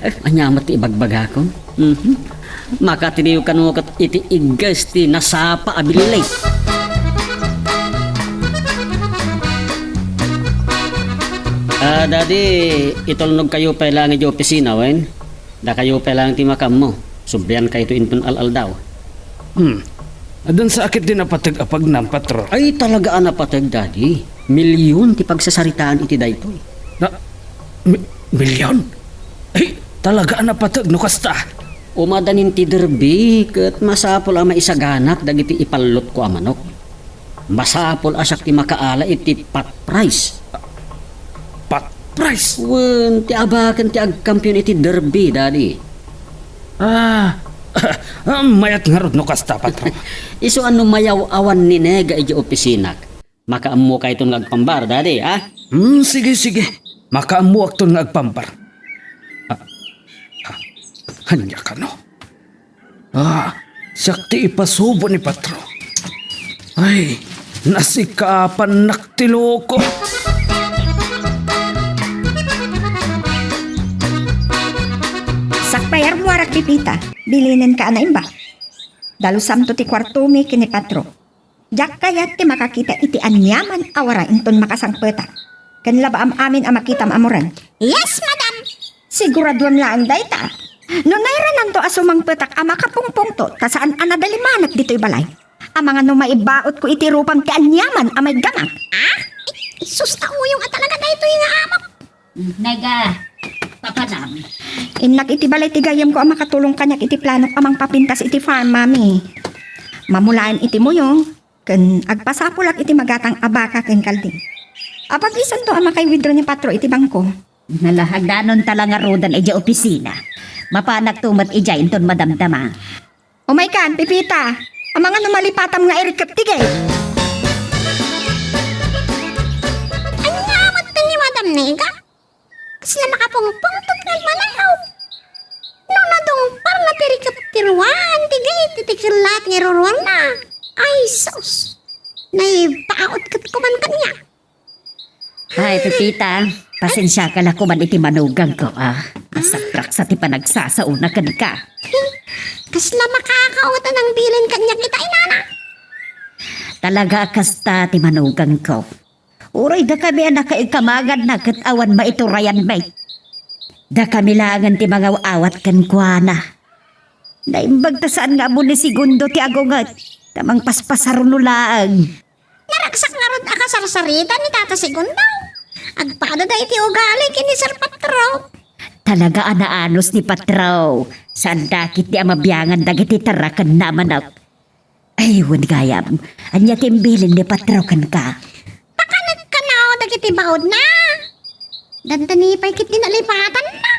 Eh, ania met ti ibagbagakon? Mhm. Makatiliw kano ket iti igges ti nasapa a billi. Ah, Daddy, itulnog kayo pay lang iti opisina, wen? Dakayo pay lang ti makaammo. Sublian kayto inton al-aldaw. Hmm. Addan sa akit din napateg a pagnam, patron. Ay, talaga a napateg, Daddy. Milyon ti pagsasaritaan iti daytoy. Na, mi-, milyon? Ay, talaga a napateg no kasta. Umadanin ti derby, ket masapul a maisaganak dagiti ipallotko a manok. Masapul a siak ti makaala iti pot price. Pot price? Wen, ti abaken ti agkampiyon iti derby, Daddy. Ah, ah, mayat ngarud no kasta, patron. Isu a no mayaw-awan ni Nega iti opisinak. Makaammo kayton nga agpambar, Daddy, ha? Hmm, sige, sige. Makaammoakton nga agpambar. Ah, ah, ania kano? Ah, siak ti ipasubo ni patron. Ay, nasikapannak ti loko. Sakbayar mo arak, Pipita. Bilinenka a naimbag. Dalusamto ti kuartomi ken ni patron. Diak kayat ti makakita iti aniaman a wara inton makasangpetak. Ken labaam amin a makitam a muren. Yes, madam! Siguraduem laeng dayta. No nairananto a sumangpetak a makapungpungto ta saan a nadalimanak ditoy balay. Amangan no maibaotko iti rupam ti aniaman a maiggamak. Ah? Ay, sus, auyong a talaga daytoy nga amok. Nega, papanam. Innak iti balay ti gayyemko a makatulong kaniak iti planok a mangpapintas iti farm, mami. Mamulaen iti muyong, ken agpasapulak iti magatang a baka ken kalding. Apag-isanto a makay-withdraw ni patron iti bangko. Nalahagdanon ta la ngarudan idiay opisina. Mapanakto met idiay inton madamdama. Umaykan, Pipita. Amangan no malipatam nga irikep ti gate. Ania met ni Madam Nega? Kasla makapungpungtot nga agmanayaw. No nadungparna ti rikep ti ruan ti gate iti kellat nga iruruarna. Ay, sus. Naibaot ket kuman kaniak. Ay, Pepita, pasensiaka la koman iti manugangko, a. Masapraksa ti panagsasaona kenka. Kasla makakaawat a nangbilin kaniak ita, inana. Talaga a kasta ti manugangko. Uray dakami a nakaikamaganna ket awan maiturayanmi. Dakami laengen ti mangaw-awat kenkuana. Naimbag ta saan nga ammo ni Segundo ti agunget, ta mangpaspasaruno laeng. Naragsak ngarud a kasarsarita ni Tata Segundo. Agpadada iti ugali ken ni Sir Patro. Talaga a naanus ni Patro. Saan dakit ti a mabiangan dagiti tarakenna a manok. Ay, wen gayam. Ania ti imbilin ni Patro kenka? Pakanek kano dagiti baudna. Dandani pay ket di nalipatanna.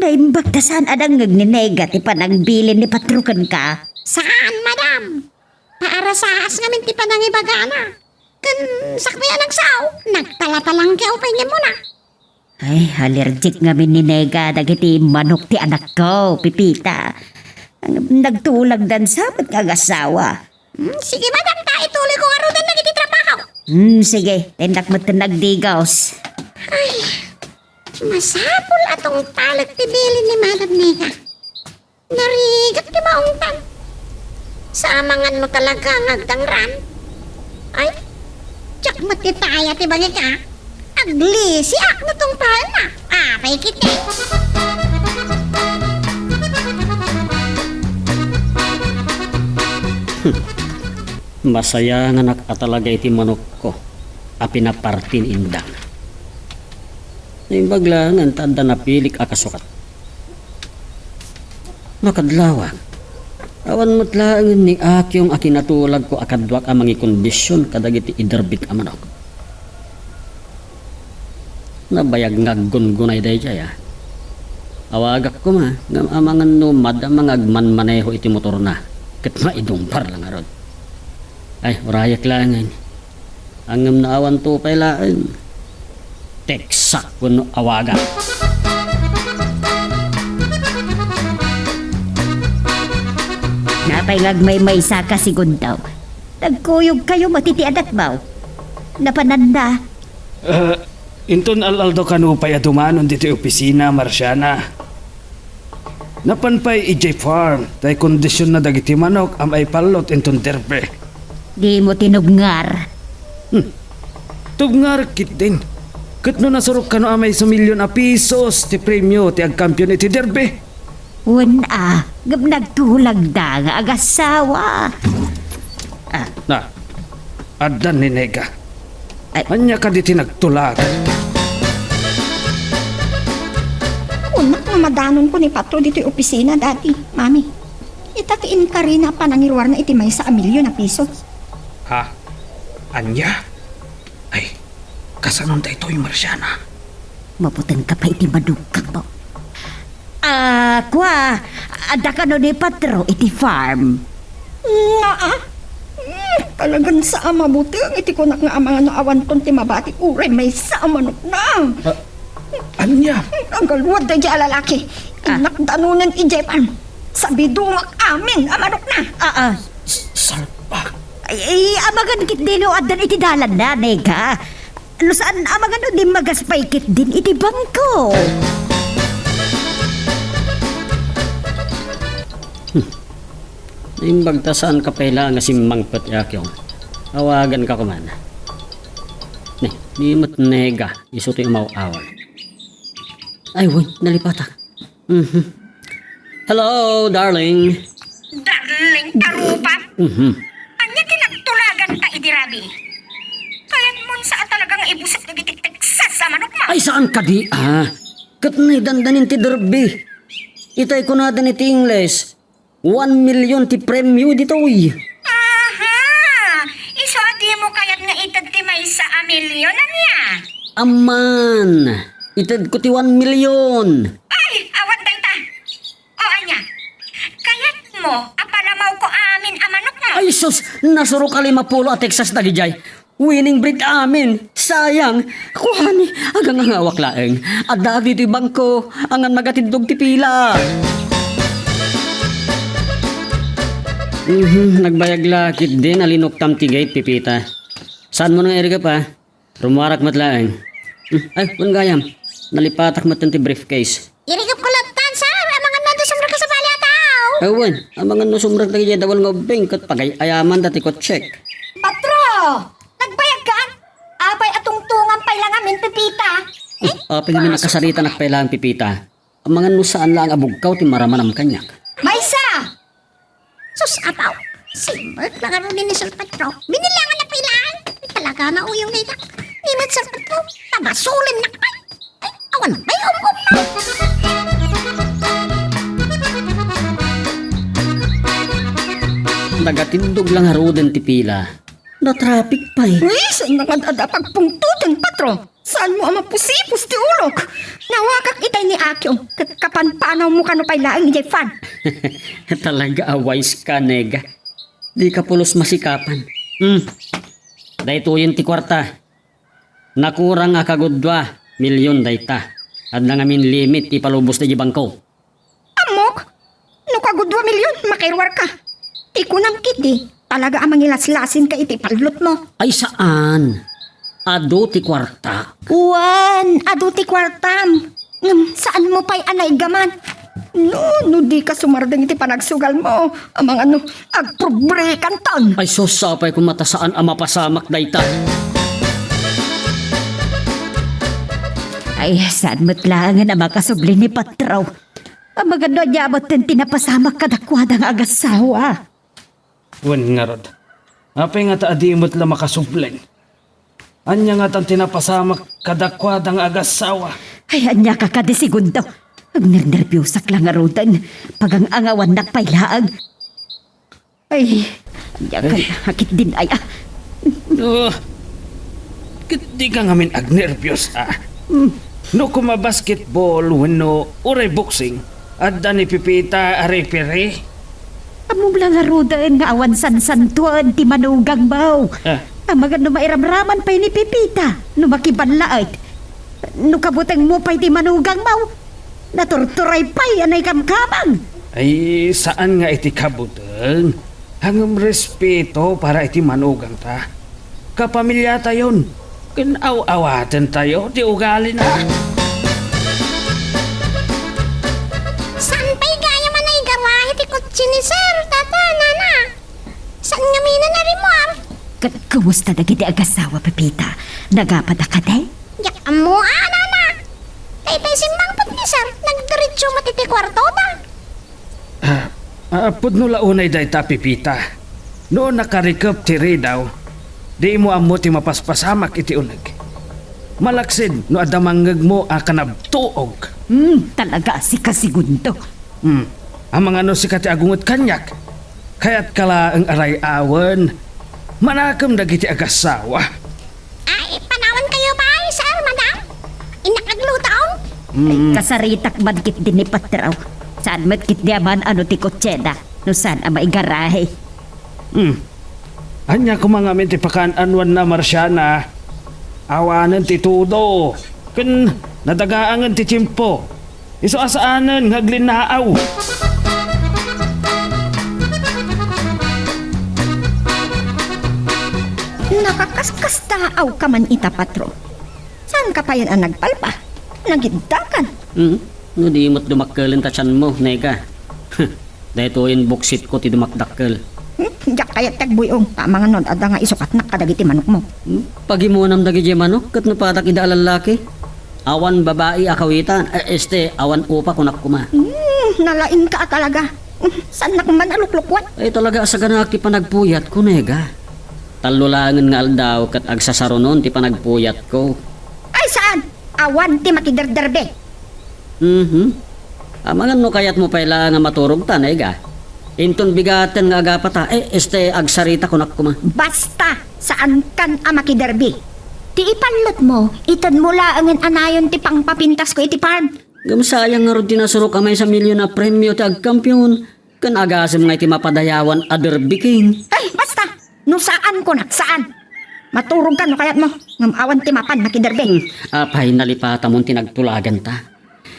Naimbag ta saan a nangngeg ni Nega ti panangbilin ni Patro kenka. Saan, madam. Paarasaas ngamin ti panangibagana. Ken sakbay a nagsao, nagtalatalangkew pay ngem muna. Ay, allergic ngamin ni Nega dagiti manok ti anakko, Pipita. Nagtulagdan sa met nga agasawa. Hmm, sige, madam, ta ituloy ko ngaruden dagiti trabaho. Hmm, sige, tendak met nagdigos. Ay, masapul a tungpalek ti bilin ni Madam Nega. Narigat ti maungtan. Sa amangan no talaga nga agdangran. Ay, diak met itaya ti bangika. Aglisiak no tungpaenna. Apay ketdi. Masayanganak a talaga iti manokko a pinaparti ni Indang. Naimbag laengen ta adda napilik a kasukat. Makadlawak, awan met laengen ni Akyong a kinatulagko a kaduak a mangikondision kadagiti iderbik a manok. Nabayag nga aggungunay daydiay, a. Awagak koma ngem amangan no madama nga agmanmaneho iti motorna ket maidungpar la ngarud. Ay, urayek laengen. Ngem no awanto pay laeng, teksak wenno awagan. Napay nga agmaymaysa ka, Segundo? Nagkuyogkayo met iti anak mo. Napananda. Ah, inton al-aldo kano pay a dumanon ditoy opisina, Marciana. Napan pay idiay farm, tay kondisionna dagiti manok a maipallot inton derby. Dimo tinubngar. Hmm. Tubngar ketdin. Ket no nasurok kano a maysa a milyon a pesos ti premio ti agkampion iti derby. Wen a, ngem nagtulagda nga agassawa. Ah. Na, addan ni Nega. Ay. Ania kadi ti nagtulagan? Kunak nga madanonko ni Patro ditoy opisina, Daddy, Mami. Ita ti inkarina a panangiruarna iti maysa a milyon a piso. Ha? Ania? Ay, kasanon daytoy, Marciana? Mabutengka pay iti madugkak, ba? Ah, kua, adda kano ni Patro iti farm? Nga, ah? Hmm, talagan sa a mabuteng iti kunak nga amangan no awanton ti mabati uray maysa a manokna. Ah, ania? Nagaluad daydiay a lalaki. Ah. Innak danonen idiay farm. Sabidumak amin a manokna. Ah, ah. S-, salpak. Ay, ay, amangan ketdi no addan iti dalanna, Nega. No saan, amangan no dimmagas pay ketdin iti bangko. Hmm. Naimbag ta saan ka pay laeng a simmangpet, Yakyong. Awagan ka koman. Ne, di met Nega, isu ti umaw-awag. Ay, wen, nalipatak. Mhm. Hello, darling. Darling, tarupat? Mhm. Ania ti nagtulagan ta idi rabii? Kayatmon sa a talaga nga ibuset dagiti Texas a manokmo? Ay, saan kadi, ah? Ket ni dandanin ti derby. Itay kunadan iti Ingles, one million ti premio ditoy. Aha! Isu a dimo kayat nga ited ti maysa a milyon, ania? Amman, itedko ti one million. Ay, awan dayta. O ania? Kayatmo a palamawko amin a manokmo? Ay sus, nasurok a limapulo a Texas dagidiay. Winning breed amin. Sayang. Kuani, agangangawak laeng. Adda ditoy bangko, angan magatindog ti pila. Mhm, nagbayag la ketdin a linuktam ti gate, Pipita. Saanmo nga irigep, a? Rumuarak met laeng. Hmm, ay, wen gayam. Nalipatak met ti briefcase. Irigepko latta, sir. Amangan no adda sumrek a sabali a tao. Awan, amangan no sumrek dagiti dawel nga ubbing ket pagay-ayaman dati kotsek. Patro! Nagbayag ka? Apay a tungtungan pay la ngamin, Pipita? Eh? Apay ngamin a kasaritanak pay laeng, Pipita? Amangan no saan laeng a bugkaw ti maramanam kaniak. Maysa! Sus, apaw. Simbek la ngaruden ni Sir Petro. Binilangan na pay laeng. Talaga, mauyong na ita. Ni met Sir Petro, pabasolennak pay. Ay, awan, may um-um na. Nagatindog la ngaruden ti pila. Na-traffic pay. Uy, saan nga adda pagpungtoten, Patro? Saanmo a mapusipus ti ulok? Nawakak itay ni Akyo, ket kapanpanawmo kano pay laeng idiay farm. Talaga a wise ka, Nega. Dika pulos masikapan. Hmm. Daytoyen ti kuarta. Nakurang a kagudua milyon dayta. Adda ngamin limit ti palubos daydi bangko. Ammok, no kagudua milyon, makairuarka. Ti kunam ketdi, talaga a mangilaslasinka iti pallotmo. Ay, saan. Adu ti kuartak. Wen, adu ti kuartam. Ngem saanmo pay a naigaman. No, no dika sumardeng iti panagsugalmo, amangan no agprobrekanton. Ay, sus, apay koma ta saan a mapasamak dayta. Ay, saan met laengen a makasubli ni Patro? Amangan no ania metten ti napasamak kadakuada nga agassawa. Wen ngarud, apay ngata a di met la makasubli? Ania ngatan ti napasamak kadakuada nga agassawa? Ay, ania ka kadi, Segundo? Agnernerbiosak la ngaruden. Pagang-angawannak pay laeng. Ay, ania ka, ay, ketdin ay, ah. Oh, ket dika ngamin agnerbios, ah. Hmm. No koma basketball wenno uray boxing, adda ni Pipita a referee. Ammom la ngaruden nga awan sansantoen ti manugangmo. Ah. Amangan no mairamraman pay ni Pepita, no makiballaet. No kabutengmo pay ti manugangmo, naturturay pay a naikamkamang. Ay, saan nga iti kabuteng. Ngem respeto para iti manugangta. Kapamiliatayon, ken aw-awatentayo ti ugalina. Saan pay gayam a naigarahe ti kotse ni Sir, Tata, Nana? Saan ngamin a narimmuar? Ket kumusta dagiti agasawa, Pepita? Nagapda kadi? Diak ammo a, Nana. Daytoy simmangpet ni Sir, nagdiretso met iti kuartona. Ah, ah, pudno la unay dayta, Pepita. No nakarikep ti ridaw, dimo ammo ti mapaspasamak iti uneg. Malaksid no adda mangngegmo a kanabtuog. Hmm, talaga a sika, Segundo. Hmm, amangan no sika ti agunget kaniak. Kayatka laeng a ray-awen. Manakem dagiti agasawa. Ay, panawankayo pay, sir, madam? Innak aglutaon? Mm. Kasaritak man ketdi ni Patraw. Saan met ketdi a maan-ano ti kotsena, no saan a maigarahe. Hmm. Ania koma ngamin ti pakaan-anuanna, Marciana? Awanen ti tudo. Ken nadagaangen ti tiempo. Isu a saanen nga aglinaaw. Nakakaskasdaaw ka man ita, Patro. Saanka payen a nagpalpa? Nagiddakan. Hmm? No di met dumakkel ta tianmo, Nega. Daytoyen buksitko ti dumakdakkel. Hmm? Diak kayat ti agbuy-ong, ta amangan no adda nga isukatnak kadagiti manokmo. Hmm? Pagimonam dagiti manok, ket no padak ida a lallaki. Awan babai a kawitan, eh, este, awan upa kunak koma. Hmm, nalaingka a talaga. Hmm, saannak man a luklukwan? Ay, talaga a saganaak ti panagpuyatko, Nega. Tallo laengen nga aldaw ket agsasarunon ti panagpuyatko. Ay, saan? Awan ti makiderderbe. Mhm. Amangan no kayatmo pay la nga maturogta, Nega. Inton bigaten nga agapata, eh, este, agsarita kunak koma. Basta, saankan a makiderbi. Ti ipallotmo, itedmo laengen a nayon ti pangpapintasko iti farm. Ngem sayang ngarud ti nasurok a maysa a milyon a premio ti agkampion, ken agasem nga iti mapadayawan a Derby King. Ay, basta! No saan kunak, saan! Maturogka no kayatmo, ngem awan ti mapan makiderbi. Hmm, apay nalipatamon ti nagtulaganta.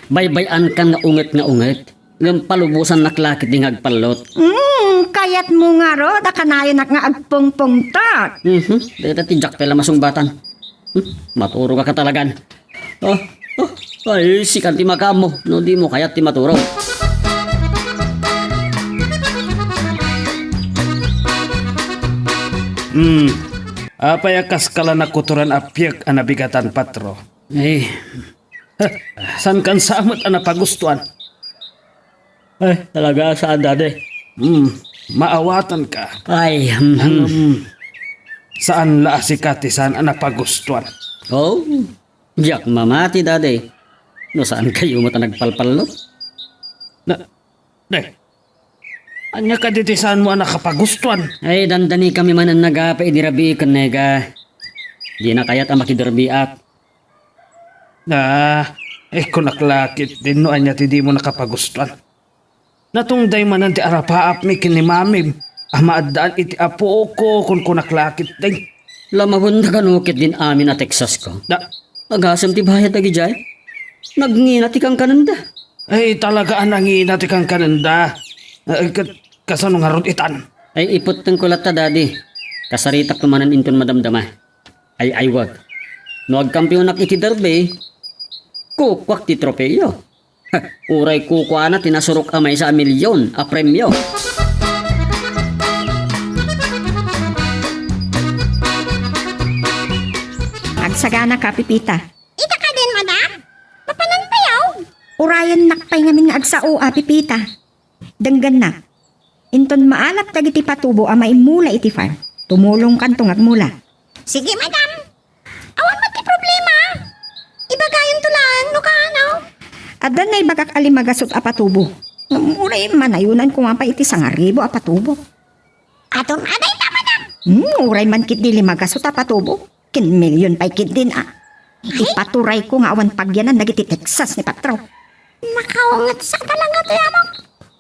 Baybay-ankan nga unget nga unget, ngem palubosannak la ketdi nga agpallot. Hmm, kayatmo ngarud a kanayonak nga agpungpungtot. Mhm, dayta ti diak pay la masungbatan. Hmm, maturogka talagan. Ah, ah, ay, sikan ti makaammo, no dimo kayat ti maturog. Hmm, apay a kaskala nakuturan a piek a nabigatan, Patro? Ay, saankan sa met a napagustuan? Ay, talaga, saan, Dadi? Hmm, maawatanka. Ay, mhm. Ngem, saan la a sika ti saan a napagustuan? Oh, diak mamati, Dadi. No saankayo met a nagpalpallot? Na, de, ania kadi ti saanmo a nakapagustuan? Ay, dandanikami manen nagapa idi rabii ken Nega. Dina kayat a makiderbiak. Ah, eh, kunak la ketdin no ania ti dimo nakapagustuan. Natungday manen ti arapaapmi ken ni mamim a maaddaan iti apoko, kunkunak la ketdin. Lamawenda kano ketdin amin a Texasko. Da- Agasem ti bayad dagidiay. Nagngina ti kankanenda. Ay, talaga a nangina ti kankanenda. Eh, ket kasano ngarud itan? Ay, iputtengko latta, Dadi. Kasaritak manen inton madamdama. Ay, ay, wag. No agkampionak iti derby, kukuak ti tropeo. Uray kukuana ti nasurok a maysa a milyon a premio. Agsagana ka, Pepita. Ita kadin, madam? Mapanan payaw? Urayennak pay ngamin nga agsao a, Pepita. Denggennak. Inton maalap dagiti patubo a maimmula iti farm, tumulongkanto nga agmula. Sige, madam. Awan met ti problema. Ibagayonto laeng no kaano. Adda naibagak a limagasut a patubo. Ngem uray manayonan koma pay iti sangaribu a patubo. Adun a dayta, madam. Hmm, uray man ketdi limagasut a patubo. Ken milyon pay ketdin a. Ipaturayko nga awan pagyanan dagiti Texas ni Patro. Nakaunget sa talaga ti amok.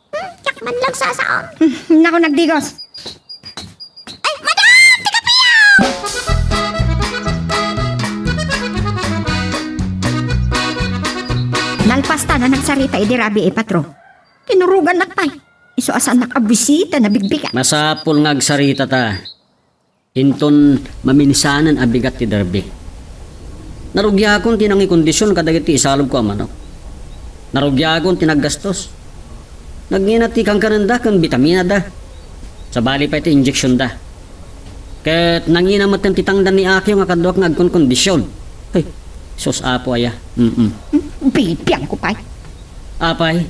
Hmm, diak man lang sasaon. Hmm, naku, nagdigos. Ay, madam! Ti kapiyaw! Basta na nagsarita idi rabii, Patro. Tinurogannak pay. Isu a saannak a buisita, nabigbigat. Masapul nga agsaritata. Inton maminsanen a bigat ti derby. Narugiakon ti nangikondision kadagiti isalubko a manok. Narugiakon ti naggastos. Nangina ti kankanenda ken bitaminada. Sabali pay ti injeksionda. Ket nangina metten ti tangdan ni Akio nga kaduak nga agkonkondision. Ay, sus, Apo aya. Mm-mm. Bibiangko pay. Apay,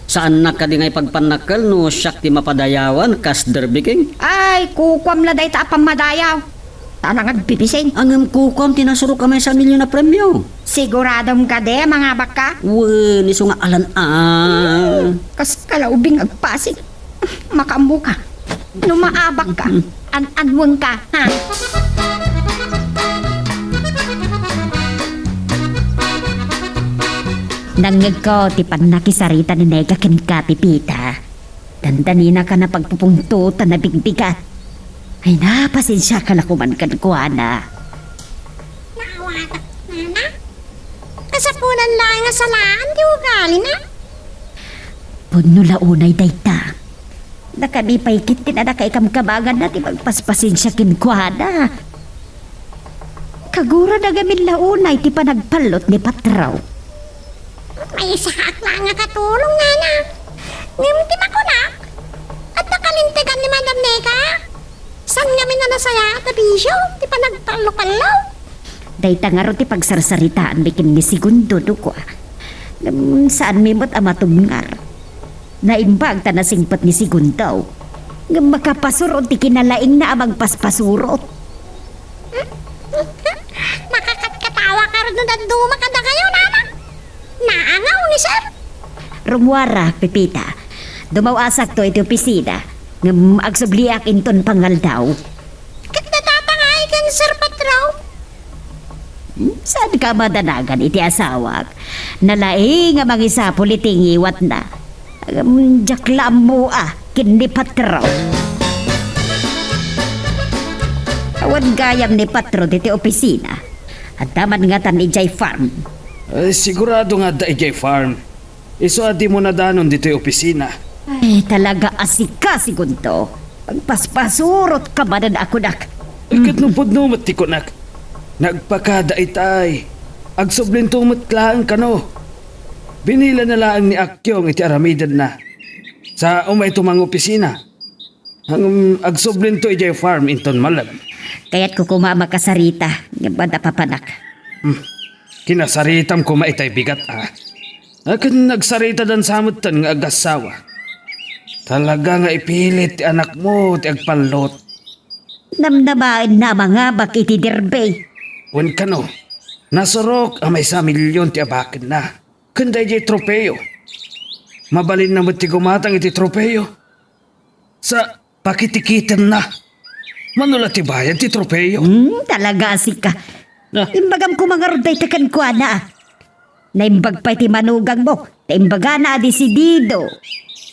saannak kadi nga ipagpannakkel no siak ti mapadayawan kas Derby King? Ay, kukuam la dayta a pammadayaw. Ta nangagbibisin. Ngem kukuam ti nasurok a maysa a milyon a premio. Siguradom kadi a mangabakka? Wen, isu nga alan a. Kas kalaubing agpasig. Makaammoka. No maabakka, an-anwengka, ha? Nangngegko ti pannakisarita ni Nega kenka, Pepita. Dandaninaka a pagpupungtot ta nabigbigat. Ay, na, pasensiaka la koman kenkuana. Naawatak, Nana. Kasapulan laeng a salaan ti ugalina. Pudno la unay dayta. Dakami pay ket ti nadakaikamkamanganna ti pagpaspasensia kenkuana. Kagurada ngamin la unay ti panagpallot ni Patro. Maysaak laeng a katulong, Nana. Ngem ti makunak, adda kalintegan ni Madam Nega. Saan ngamin a nasayaat a bisio ti panagpallo-pallo? Dayta ngarud ti pagsarsaritaanmi ken ni Segundo, no kua. Ngem saanmi met a matubngar. Naimbag ta nasingpet ni Segundo. Ngem makapasurot ti kinalaingna a magpaspasurot. Makakatkatawa ngarud no dadduma kadakayo, Nana. Naangaw ni Sir. Rummuarak, Pepita. Dumaw-asakto iti opisina. Ngem agsubliak inton pangaldaw. Ket natatangay ken Sir Patro? Hmm, saanka a madanagan iti asawak? Nalaing a mangisapul iti ngiwatna. Ngem diak la ammoak ken ni Patro. Awan gayam ni Patro ditoy opisina. Adda man ngatan idiay farm. Ay, sigurado nga adda idiay farm. Isu a dimo nadanon ditoy opisina. Ay, talaga a sika, Segundo. Agpaspasurotka manen a kunak. Ay, ket no pudno met ti kunak. Nagpakada itay. Agsublinto met laeng kano. Binilana laeng ni Akyong iti aramidenna. Sa umayto mangopisina. Ngem agsublinto idiay farm inton malem. Kayatko koma a makasarita, ngem adda papanak. Hmm. Kinasaritam koma itay bigat, a. Akin nagsaritadan sa metten nga agassawa. Talaga nga ipilit ti anakmo ti agpallot. Namnamaenna a mangabak iti derby. Wen kano, nasurok a maysa a milyon ti abakenna. Ken daydiay tropeo. Mabalinna met ti gumatang iti tropeo. Sa pakitikitenna. Mano la ti bayad ti tropeo? Hmm, talaga a sika. Ah. Imbagam koma ngarud dayta kenkuana, a. Naimbag pay ti manugangmo, ta imbagana a desidido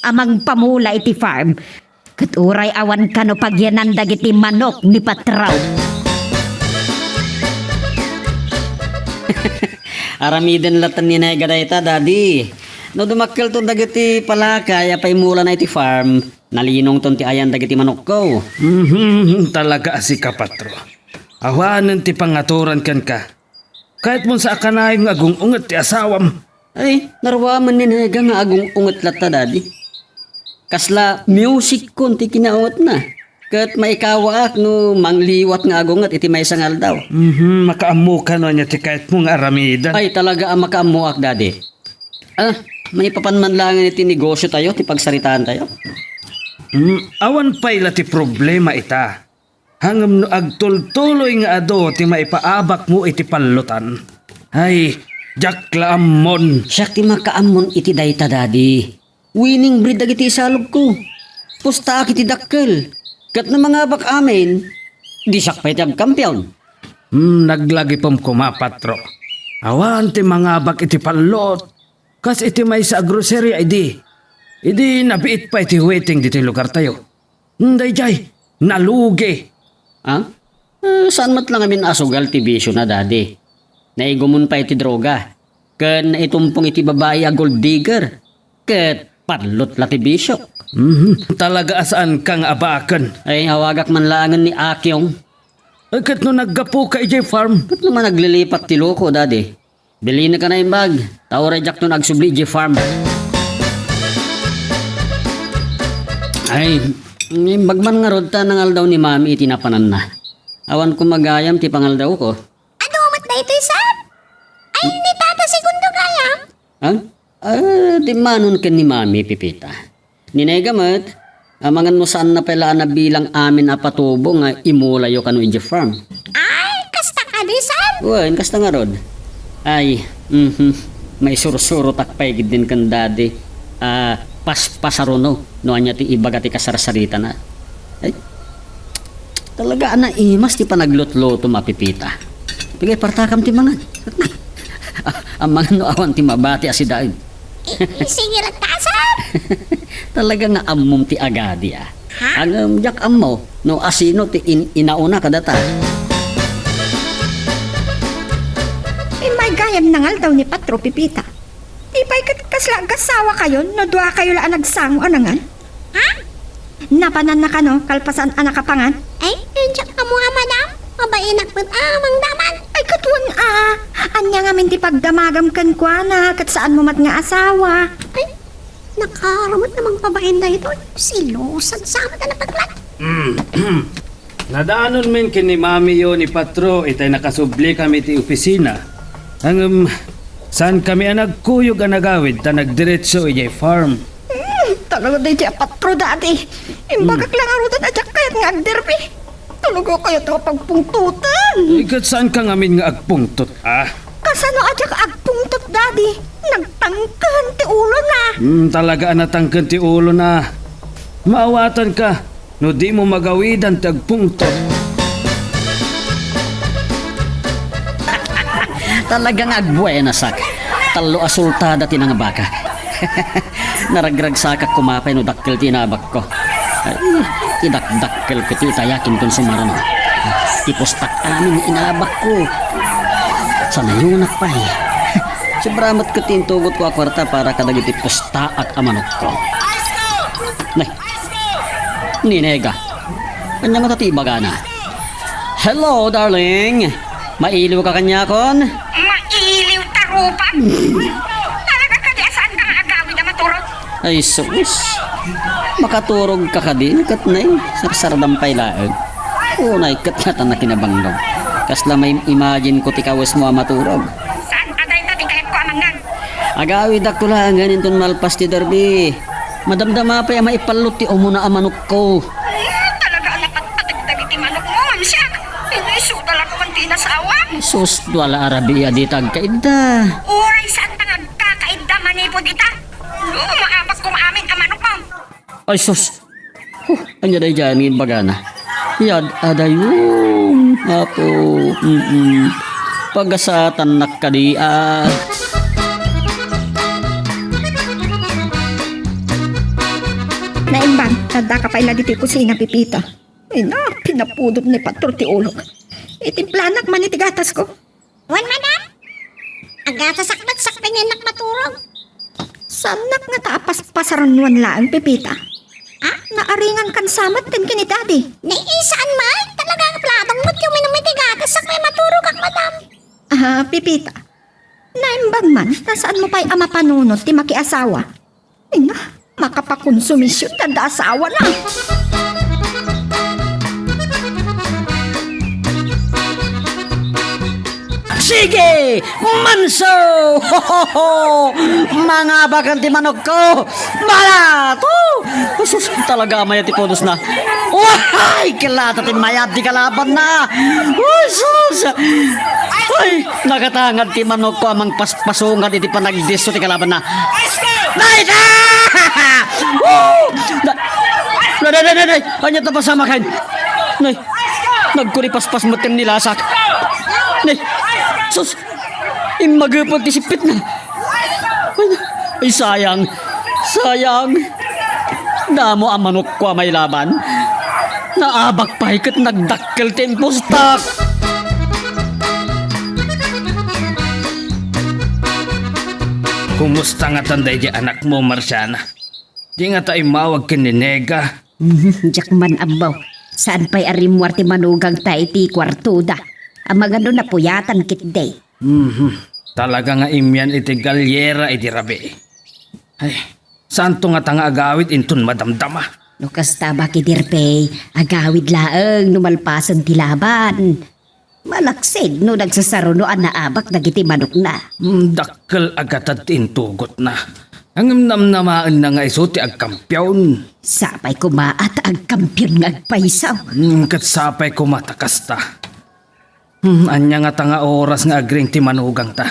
a mangpamula iti farm. Ket uray awan kano pagyanan dagiti manok ni Patraw. Aramiden latta ni Nega dayta, Daddy. No dumakkelton dagiti palakay a paimulana iti farm, nalinongton ti ayan dagiti manokko. Mhm, talaga a sika, Patro. Awanen ti pangatoran kenka. Kayatmon sa a kanayon nga agung-unget ti asawam. Ay, naruamen ni Nega nga agung-unget latta, Daddy. Kasla musikkon ti kinaungetna. Ket maikawaak no mangliwat nga agunget iti maysa nga aldaw. Mhm, makaammoka no ania ti kayatmo nga aramiden. Ay, talaga a makaammoak, Daddy. Ah, maipapan man laengen iti negosiotayo, ti pagsaritaantayo. Mm, awan pay la ti problema ita. Ngem no agtultuloy nga adu ti maipaabakmo iti pallotan, ay, diak la ammon. Siak ti makaammon iti dayta, Daddy. Winning breed dagiti isalubko. Pustaak iti dakkel. Ket no mangabak amin, di siak pay ti agkampion. Hmm, naglagipem koma, Patro. Awan ti mangabak iti pallot. Kas iti maysa a groceria idi. Idi nabiit pay ti waiting ditoy lugartayo. Hmm, daydiay, nalugi. Ah? Eh, saan met la ngamin a sugal ti bisiona, Daddy? Naigumon pay ti droga. ken naitumpong iti babai a gold digger, ket parlot la ti bisiok. Mhm. Talaga a saanka nga abaken. Ay, awagak man laengen ni Akyong. Ay, ket no naggapuka idiay farm? Ket no man naglilipat ti loko, Daddy? Bilinka naimbag, ta uray diakto nga agsubli idiay farm. Ay, naimbag man ngarud ta nangaldaw ni Mami iti napananna. Awan ko magayam ti pangaldawko. Adu met daytoy, Sir? Ay, ni Tata Segundo gayam? Ha? Ah, dimmanon ken ni Mami, Pepita. Ni Nega met, amangan no saanna pay la a nabilang amin a patubo nga imulayo kano idiay farm. Ay, kasta kadi, Sir? Wen, kasta ngarud. Ay, mhm. Maisursurotak pay ketdin ken Daddy. Ah, paspasaruno no ania ti ibaga ti kasarsaritana. Ay, talaga a naimas ti panaglutlutom a, Pepita. Pigay partakam ti mangan. Ah, amangan no awan ti mabati a sidaen. I-, i-, sige latta, Sir. Talaga nga ammom ti agadi, ah. Ha? Ngem diak ammo no asino ti in-, inauna kadata. Immay gayam nangaldaw ni Patro, Pepita. Di pay ket kasla agasawa kayo no dua kayo la a nagsango a nangan? Ha? Napananna kano kalpasan a nakapangan? Ay, diak ammo a, madam. Mabainak met a mangdamag. Ay, ket wen a. Ania ngamin ti pagdamagam kenkuana, ket saanmo met nga asawa? Ay, nakaro met a mangpabain daytoy. Selosa sa met a napaglat. Mm. Nadaanonmin ken ni mamiyo ni Patro itay nakasublikami iti opisina. Ngem, saankami a nagkuyog a nagawid ta nagdiretso idiay farm. Hmm, talaga daytoy a Patro, Daddy. Imbagak Hmm. la ngaruden a diak kayat nga agderbi. Talaga kayat nga pagpungtoten. Ay, ket saanka ngamin nga agpungtot, ah? Kasano a diak agpungtot, Daddy? Nagtangken ti ulona. Hmm, talaga a natangken ti ulona. Maawatanka no dimo magawidan ti agpungtot. Talaga nga agbuenasak. Tallo a sultada ti nangabakak. Naragragsakak koma pay no dakkel ti inabakko. Ay, ti dakdakkel ket ti itayak inton sumarno. Ti pustak amin nga inabakko. Sanayonak pay. Sobra met ket ti intugotko a kuarta para kadagiti pustaak a manokko. Nay, ni Nega. Ania ngata ti ibagana? Hello, darling. Mailiw ka kaniakon? Mailiw ta rupam. Talaga kadi a saanka nga agawid a maturog? Ay, sus. Makaturog ka kadi, ket nay, sarsardam pay laeng. Unay, ket ngata nakinabanglo. Kasla maim-imagine ko ti kawesmo a maturog. Saan a dayta ti kayatko a mangngeg? Agawidak to laengen inton malpas ti derby. Madamdama pay a maipallot ti umuna a manokko. Hmm, talaga a napatpateg dagiti manokmo, ngem siak, isu talaga man ti inasawa. Sus, dua la a rabii a dita agkaidda. Uray saan ta nga agkakaidda manipud ita. No, maabak koma amin a manokmo. Ay, sus. Huh, ania daydiay nga imbagana? Yad-, adayon, Apo. Mm-mm. Pagasatannak kadi, ah. Naimbag, addaka pay la ditoy kusina, Pepita. Ay na, pinapudot ni Patro ti ulok. Itimplanak man iti gatasko. Wen, madam? Agatasak met sakbay nga innak maturog. Saannak ngata a paspasarunoan laeng, Pepita? Ah? Naaringankan sa met ken ni Daddy. Ni, saan man? Talaga nga pladong met ti uminum iti gatas sakbay maturogak, madam. Ah, Pepita. Naimbag man, ta saanmo pay a mapanunot ti makiasawa. Ay na, makapakonsumision ti adda asawana. Sige! Manso! Ho, ho, ho! Mangabakan ti manokko! Balato! Sus, talaga mayat ti punosna. Wahay! Kilata ti mayat ti kalabanna! Sus! Ay, nakatangad ti manokko a mangpaspasungan iti panagdisso ti kalabanna. Nay, da! Oh! Da-, da-, da-, da-, da-, ania ta pasamakan? Nay, nagkuripaspas met ken ni lasak. Nay, sus! Immagepag ti sippitna. Ay, ay, sayang. Sayang. Damo a manokko a mailaban. Naabak pay ket nagdakkel ti impustak. Kumusta ngatan daydi anakmo, Marciana? Di ngata immawag ken ni Nega? Mhm, diak man ammo. Saan pay a rimmuar ti manugangta iti kuartoda. Amangan no napuyatan ketdi. Mhm. Talaga nga immian iti galyera iti rabii. Ay, saanto ngata nga agawid inton madamdama? No kasta, Bakidirpey, agawid laeng no malpasen ti laban. Malaksid no nagsasaruno a naabak dagiti manokna. Mm, dakkel a gatad ti intugotna. Ngem namnamaenna nga isu ti agkampion. Sapay koma a ta agkampion nga agpayso. Mm, ket sapay koma ta kasta. Hmm, ania ngata nga oras nga agring ti manugangta?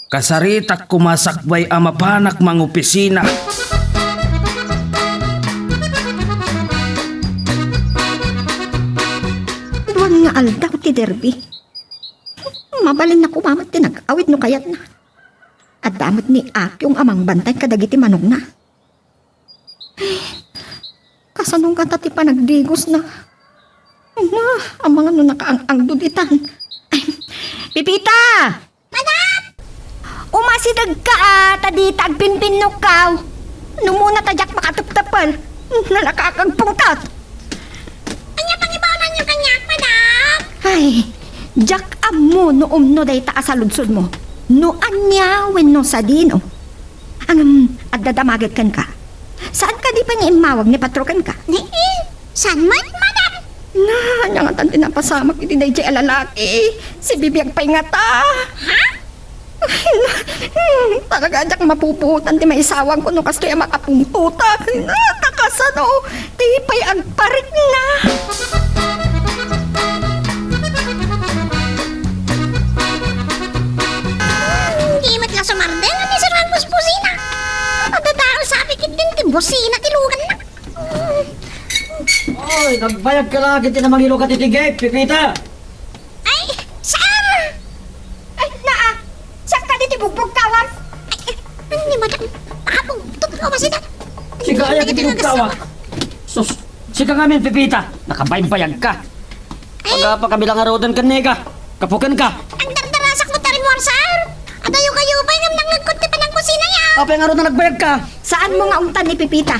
Kasaritak koma sakbay a mapanak mangopisina. Duan nga aldaw ti derby. Mabalinna koma met ti nag-awid no kayatna. Adda met ni Akyong a mangbantay kadagiti manokna. Kasano ngata ti panagdigosna? Ama, amangan no nakaang-angdo ditan. Ay, Pipita! Madam! Umasidegka a, ta dita agpinpinnokkaw. No umuna ta diak makateptepel, nalakak agpungtot. Ania pangibaonanyo kaniak, madam? Ay, diak ammo no umno dayta a saludsodmo. No ania wenno sadino. Ngem, adda damagek kenka. Saan kadi pay nga immawag ni Patro kenka? Ni, saan met, madam? Na, ania ngatan ti napasamak iti daydi a lalaki? Sibibiag pay ngata. Ha? Ay, na, hmm, talaga diak mapupuotan ti maisawagko no kastoy a makapungtotak. Na, ta kasano? Ti pay agparikna. Hmm, di met la sumardeng a ni Sir Angus busina. Adda tao sabi ketdin ti busina ti luganna. Hmm. Oy, nagbayag ka lagi ti namangilukat iti gate, Pipita. Ay, saan? Ay, naa! Siak kadi ti bugbugkawam? Ay, ay, ni madam, pakabugtok nga umasida. Sika aya ti bugbugkawam? Sus, sika ngamin, Pipita. Nakabaybayag ka. Ay. Pagapa kami lang aruden ken Nega. Kapuken ka. Agdardarasak met a rimmuar, sir. Adayo kayo pay ngem nangngegko ti panagkusinaya. Apay nga aruden nagbayag ka? Saanmo nga ungtan ni Pipita?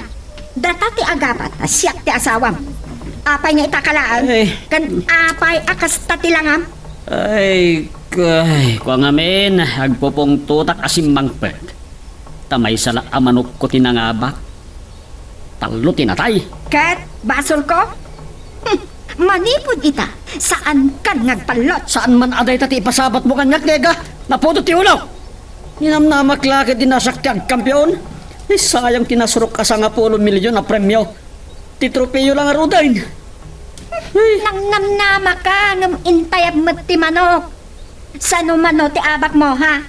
Data ti agapat a siak ti asawam. Apay nga itakalaen? Ay. Ken apay a kasta ti langam? Ay, kay, kua ngamin, agpupungtotak a simmangpet. Ta maysa la a manokko ti nangabak. Tallo ti natay. Ket basolko? Hm, manipud ita, saankan nga agpallot. Saan man a dayta ti ipasabatmo kaniak, Nega? Napudot ti ulo! Ninamnamak la ket di nasiak ti agkampion. Ay, sayang ti nasurok a sangapulo milyon a premio. Ti tropeo lang aruden. Ay. Nangnamnamaka, ngem intayab met ti manok. Sano mano ti abakmo, ha?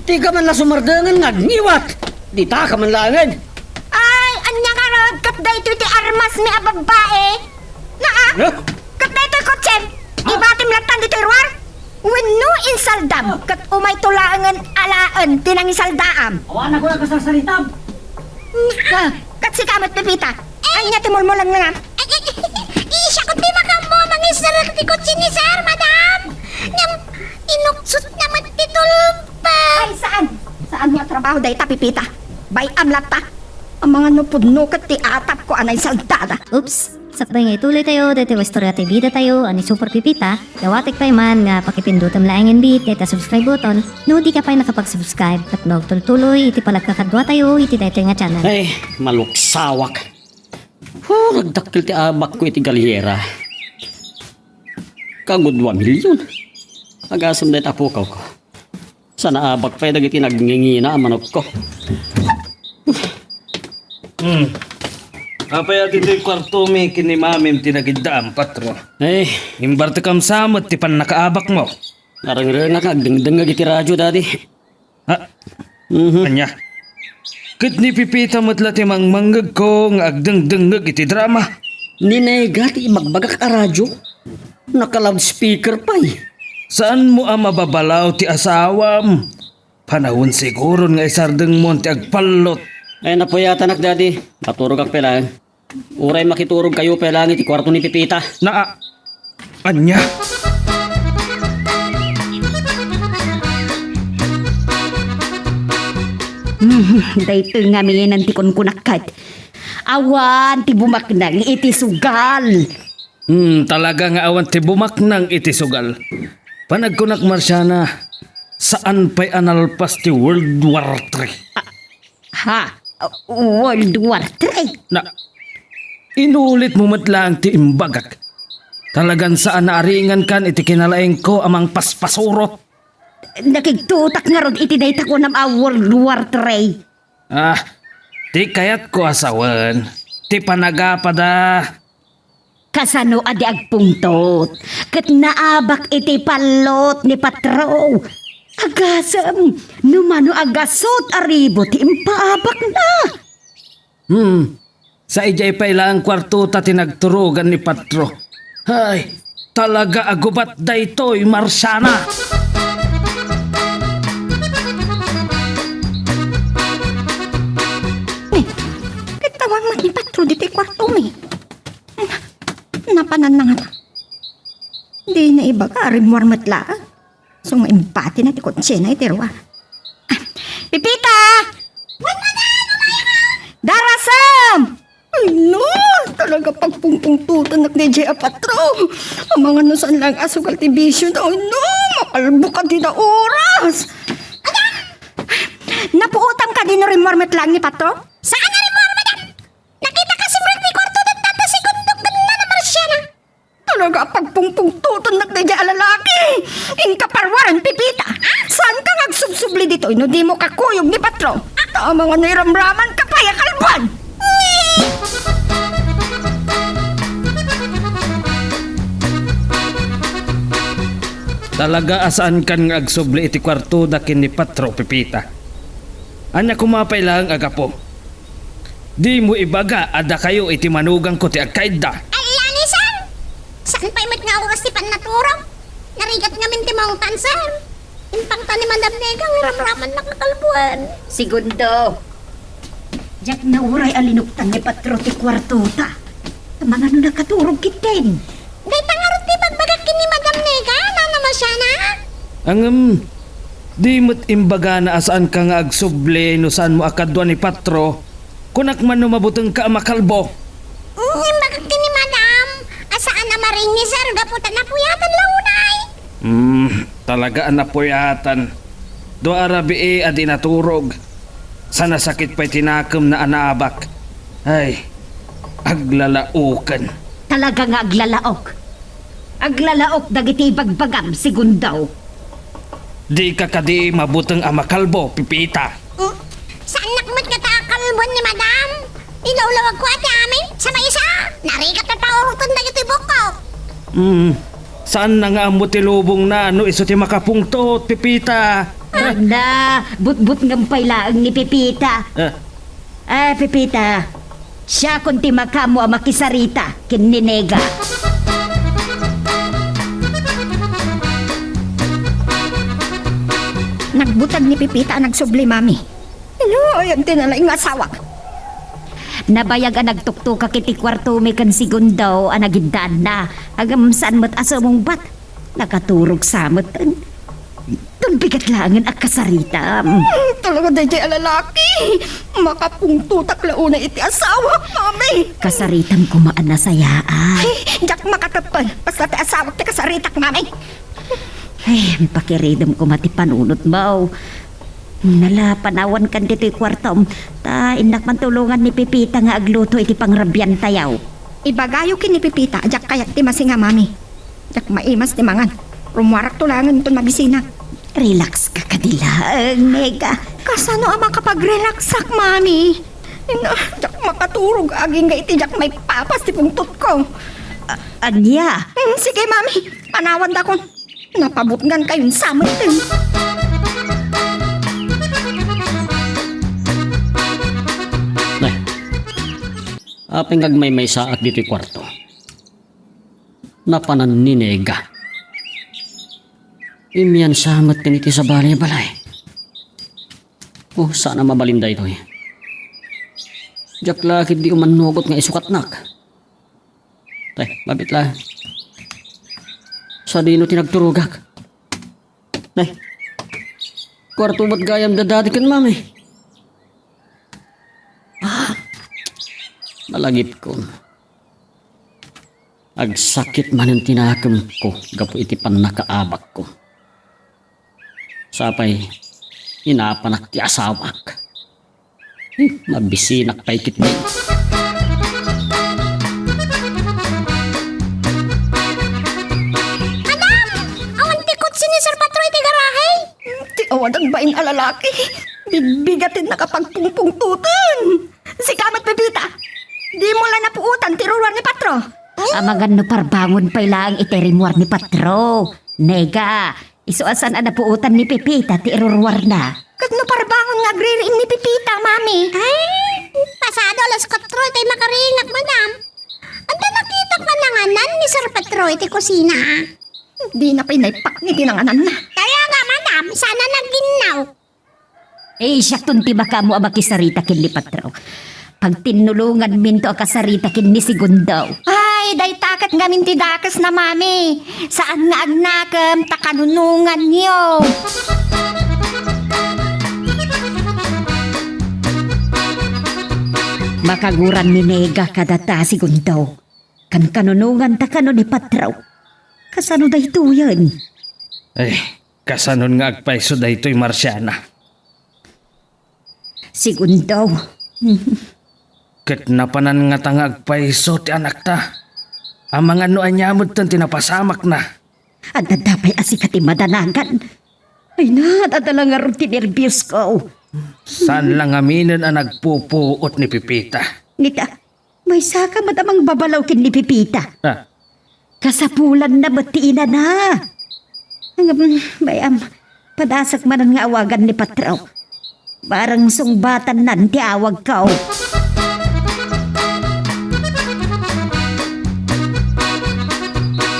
Dika man la sumardengen nga agngiwat. Ditaka man laengen. Ay, ania ngarud ket daytoy ti armasmi a babbai? Naa? Ano? Ket daytoy kotsem? Ah? Ibatim lattan ditoy ruar? Wenno insaldam ket umayto laengen alaen ti nangisaldaam? Awan ako nagkasarsaritam. Ket sika met, Pepita, ania ti mulmulengngam? Ay, ay, ay, ay, siak ti makaammo a mangisarek ti kotse ni Sir, Madam. Ngem inuksotna met ti tulpa. Ay, saan? Saan nga trabaho dayta, Pepita? Bay-am latta. Amangan no pudno ket ti atapko a naisaldada. Oops! Sakbay nga ituloy tayo daytoy nga istorya ti bida tayo a ni Super Pepita, dawatek pay man nga pakipindutem laengen bit dayta subscribe button no di ka pay nakapag-subscribe tapno agtultuloy iti panagkakadua tayo iti daytoy nga channel. Ay, maluksawak. Huh, nagdakkel ti abakko iti galyera. Kagudua milyon. Agasem dayta a pukawko. Saan a abak pay dagiti nagngingina a manokko. Hmm. Apay a ditoy kuartomi ken ni Mamim ti nagiddaam, Patro? Eh. Imbartekam sa met ti pannakaabakmo. Narengrengak nga agdengdengngeg iti radio, Daddy. Ha? Mhm. Ania? Ket ni Pepita met la ti mangmangngegko nga agdengdengngeg iti drama. Ni Nega ti ibagbagak a radio. Naka-loudspeaker pay. Saanmo a mababalaw ti asawam? Panawen siguron nga isardengmon ti agpallot. Ay, napuyatanak, Daddy. Maturogak pay laeng. Uray makiturog kayo pay laeng iti kuarto ni Pepita. Naa, ania? Hmm, daytoy ngamin ti kunkunak ket awan ti bumaknang iti sugal. Hmm, talaga nga awan ti bumaknang iti sugal. Panagkunak, Marciana, saan pay a nalpas ti World War Three. Ha? World War Three? Na, inulit mo met laeng ti imbagak. Talagan saan a aringankan iti kinalaingko a mangpaspasurot. Nakigtutak ngarud iti dayta kunam a World War Three. Ah, ti kayatko a sawen, ti panagapada. Kasano a di agpungtot ket naabak iti pallot ni Patro? Agasem, no mano a gasut a ribo ti impaabakna. Hmm, sa idiay pay laeng kuartota ti nagturogan ni Patro. Ay, talaga a gubat daytoy, Marciana! Ni, ket awan met ni Patro ditoy kuartomi. Napananna ngata. Dina ibaga a rimmuar met laeng. Isu nga imbatina ti kotsina iti ruar. Ah, Pepita! Wen, madam! Umayka! Darasem! Ay, no! Talaga pagpungpungtotanak daydiay a Patro. Amangan no saan laeng a sugal ti bisio na. Ay, no! Makalbo ka di na oras! Madam! Napuotam ka di no rimmuar met laeng ni Patro? Saan a rimmuar, madam? Nakita ka simrek ti kuarto da Tata Segundo ken Nana Marciana. Talaga a pagpungpungtotanak daydiay a lalaki. Inka paruaren, Pepita. Saanka nga agsubsubli ditoy no dimo kakuyog ni Patro. Tama nga no iramramanka pay a kalbuan. Talaga a saankan nga agsubli iti kuartoda ken ni Patro, Pepita. Ania koma pay laeng a gapu? Dimo ibaga a dakayo iti manugangko ti agkaidda. Alanisan! Saan pay met nga oras ti pannaturog? Narigat ngamin ti maungtan, sir. Impangtan ni Madam Nega nga ramramannak a kalbuan. Segundo, diak nauray a linuktan ni Patro ti kuartota. Amangan no nakaturog ketdin. Dayta ngarud ti ibagbagak ken ni Madam Nega, Nana Marciana. Ngem, di met imbagana a saanka nga agsubli no saanmo a kadua ni Patro. Kunak man no mabutengka a makalbo. Mm, imbagak ken ni Madam a saan a maringi, sir, gapu ta napuyatan la unay. Hmm, talaga a napuyatan. Dua a rabii a di naturog. Sa nasakit pay ti nakemna a naabak. Ay, aglalaoken. Talaga nga aglalaok. Aglalaok dagiti ibagbagam, Segundo. Dika kadi mabuteng a makalbo, Pepita. Uh, saannak met ngata a kalbuan ni Madam. Ilawlawagko a ti amin, sa maysa, narigat met pauroten dagiti bukkok. Hmm, saanna nga ammo ti lubongna no isu ti makapungtot, Pepita. Adda, butbutngem pay laeng ni Pepita. Ah. Eh, Pepita, siakon ti makaammo a makisarita ken ni Nega. Nagbuteng ni Pepita a nagsubli, Mami. Ino, ayan ti nalaing nga asawak. Nabayag a nagtuktokak iti kuartomi ken Segundo a nagiddaanna. Ngem saan met a sumungbat. Nakaturog sa met. Ton bigat laengen a kasaritam. Hmm, talaga daydiay a lalaki. Makapungtotak la unay iti asawak, Mami. Kasaritam koma a nasayaat. Ay, diak makateppel. Basta ti asawak ti kasaritak, Mami. Ay, pakiridem koma ti panunotmo. Nala, panawankan ditoy kuartom. Ta innak man tulongan ni Pepita nga agluto iti pangrabiantayo. Ibagayo ken ni Pepita a diak kayat ti masinga, Mami. Diak maimas ti mangan. Rummuarakto laengen inton mabisinak. Relax ka kadi laeng, Nega. Kasano a makapag-relaxak, Mami? Ina, diak makaturog agingga iti diak maipapas ti pungtotko. A-, ania? Hmm, sige, Mami. Panawandakon. Napabutngan kayon sa met. Nay, apay nga agmaymaysaak ditoy kuarto? Napanan ni Nega. Imian sa met ken iti sabali a balay. Oh, saan a mabalin daytoy. Diak la ketdi umannugot nga isukatnak. Tay, mabit la. Sadino ti nagturogak? Nay, kuarto met gayam da Daddy ken Mami. Malagipkon. Agsakit manen ti nakemko gapu iti pannakaabakko. Sapay, inapanak ti asawak. Hmm, mabisinak pay ketdi. Madam! Awan ti kotse ni Sir Patro iti garahe? Ti awan agbain a lalaki. Bigbigaten nakapagpungpungtuten. Sika met, Pepita. Dimo la napuotan ti ruruar ni Patro. Amangan no parbangon pay laeng iti rimmuar ni Patro. Nega, isu a saan a napuotan ni Pepita ti iruruarna. Ket no parbangon nga agririing ni Pepita, Mami? Ay, pasado alas kuatro itay makariingak, Madam. Adda nakitak nga nanganan ni Sir Patro iti kusina, a. Dina pay naipakni ti nangananna. Talaga, Madam, saan a nagginnaw. Eh, siakton ti makaammo a makisarita ken ni Patro. Pagtinnulonganminto a kasarita ken ni Segundo. Ay, dayta ket ngamin ti dakesna, Mami. Saan nga agnakem ta kanunonganyo. Makaguran ni Nega kadata, Segundo. Kankanunonganta kano ni Patro. Kasano daytoyen? Ay, kasanon nga agpayso daytoy, Marciana? Segundo. Ket napanan ngata nga agpayso ti anakta? Amangan no ania metten ti napasamakna. Adda pay a sika ti madanagan. Ay, na, adda la ngarud ti nerbios ko. Saan la ngaminen a nagpupuot ni Pepita? Nita, maysa ka met a mangbabalaw ken ni Pepita. Ah. Kasapulanna met ti inana. Ngem, bay-am, padasek manen nga awagan ni Patro. Barang sungbatannan ti awagko.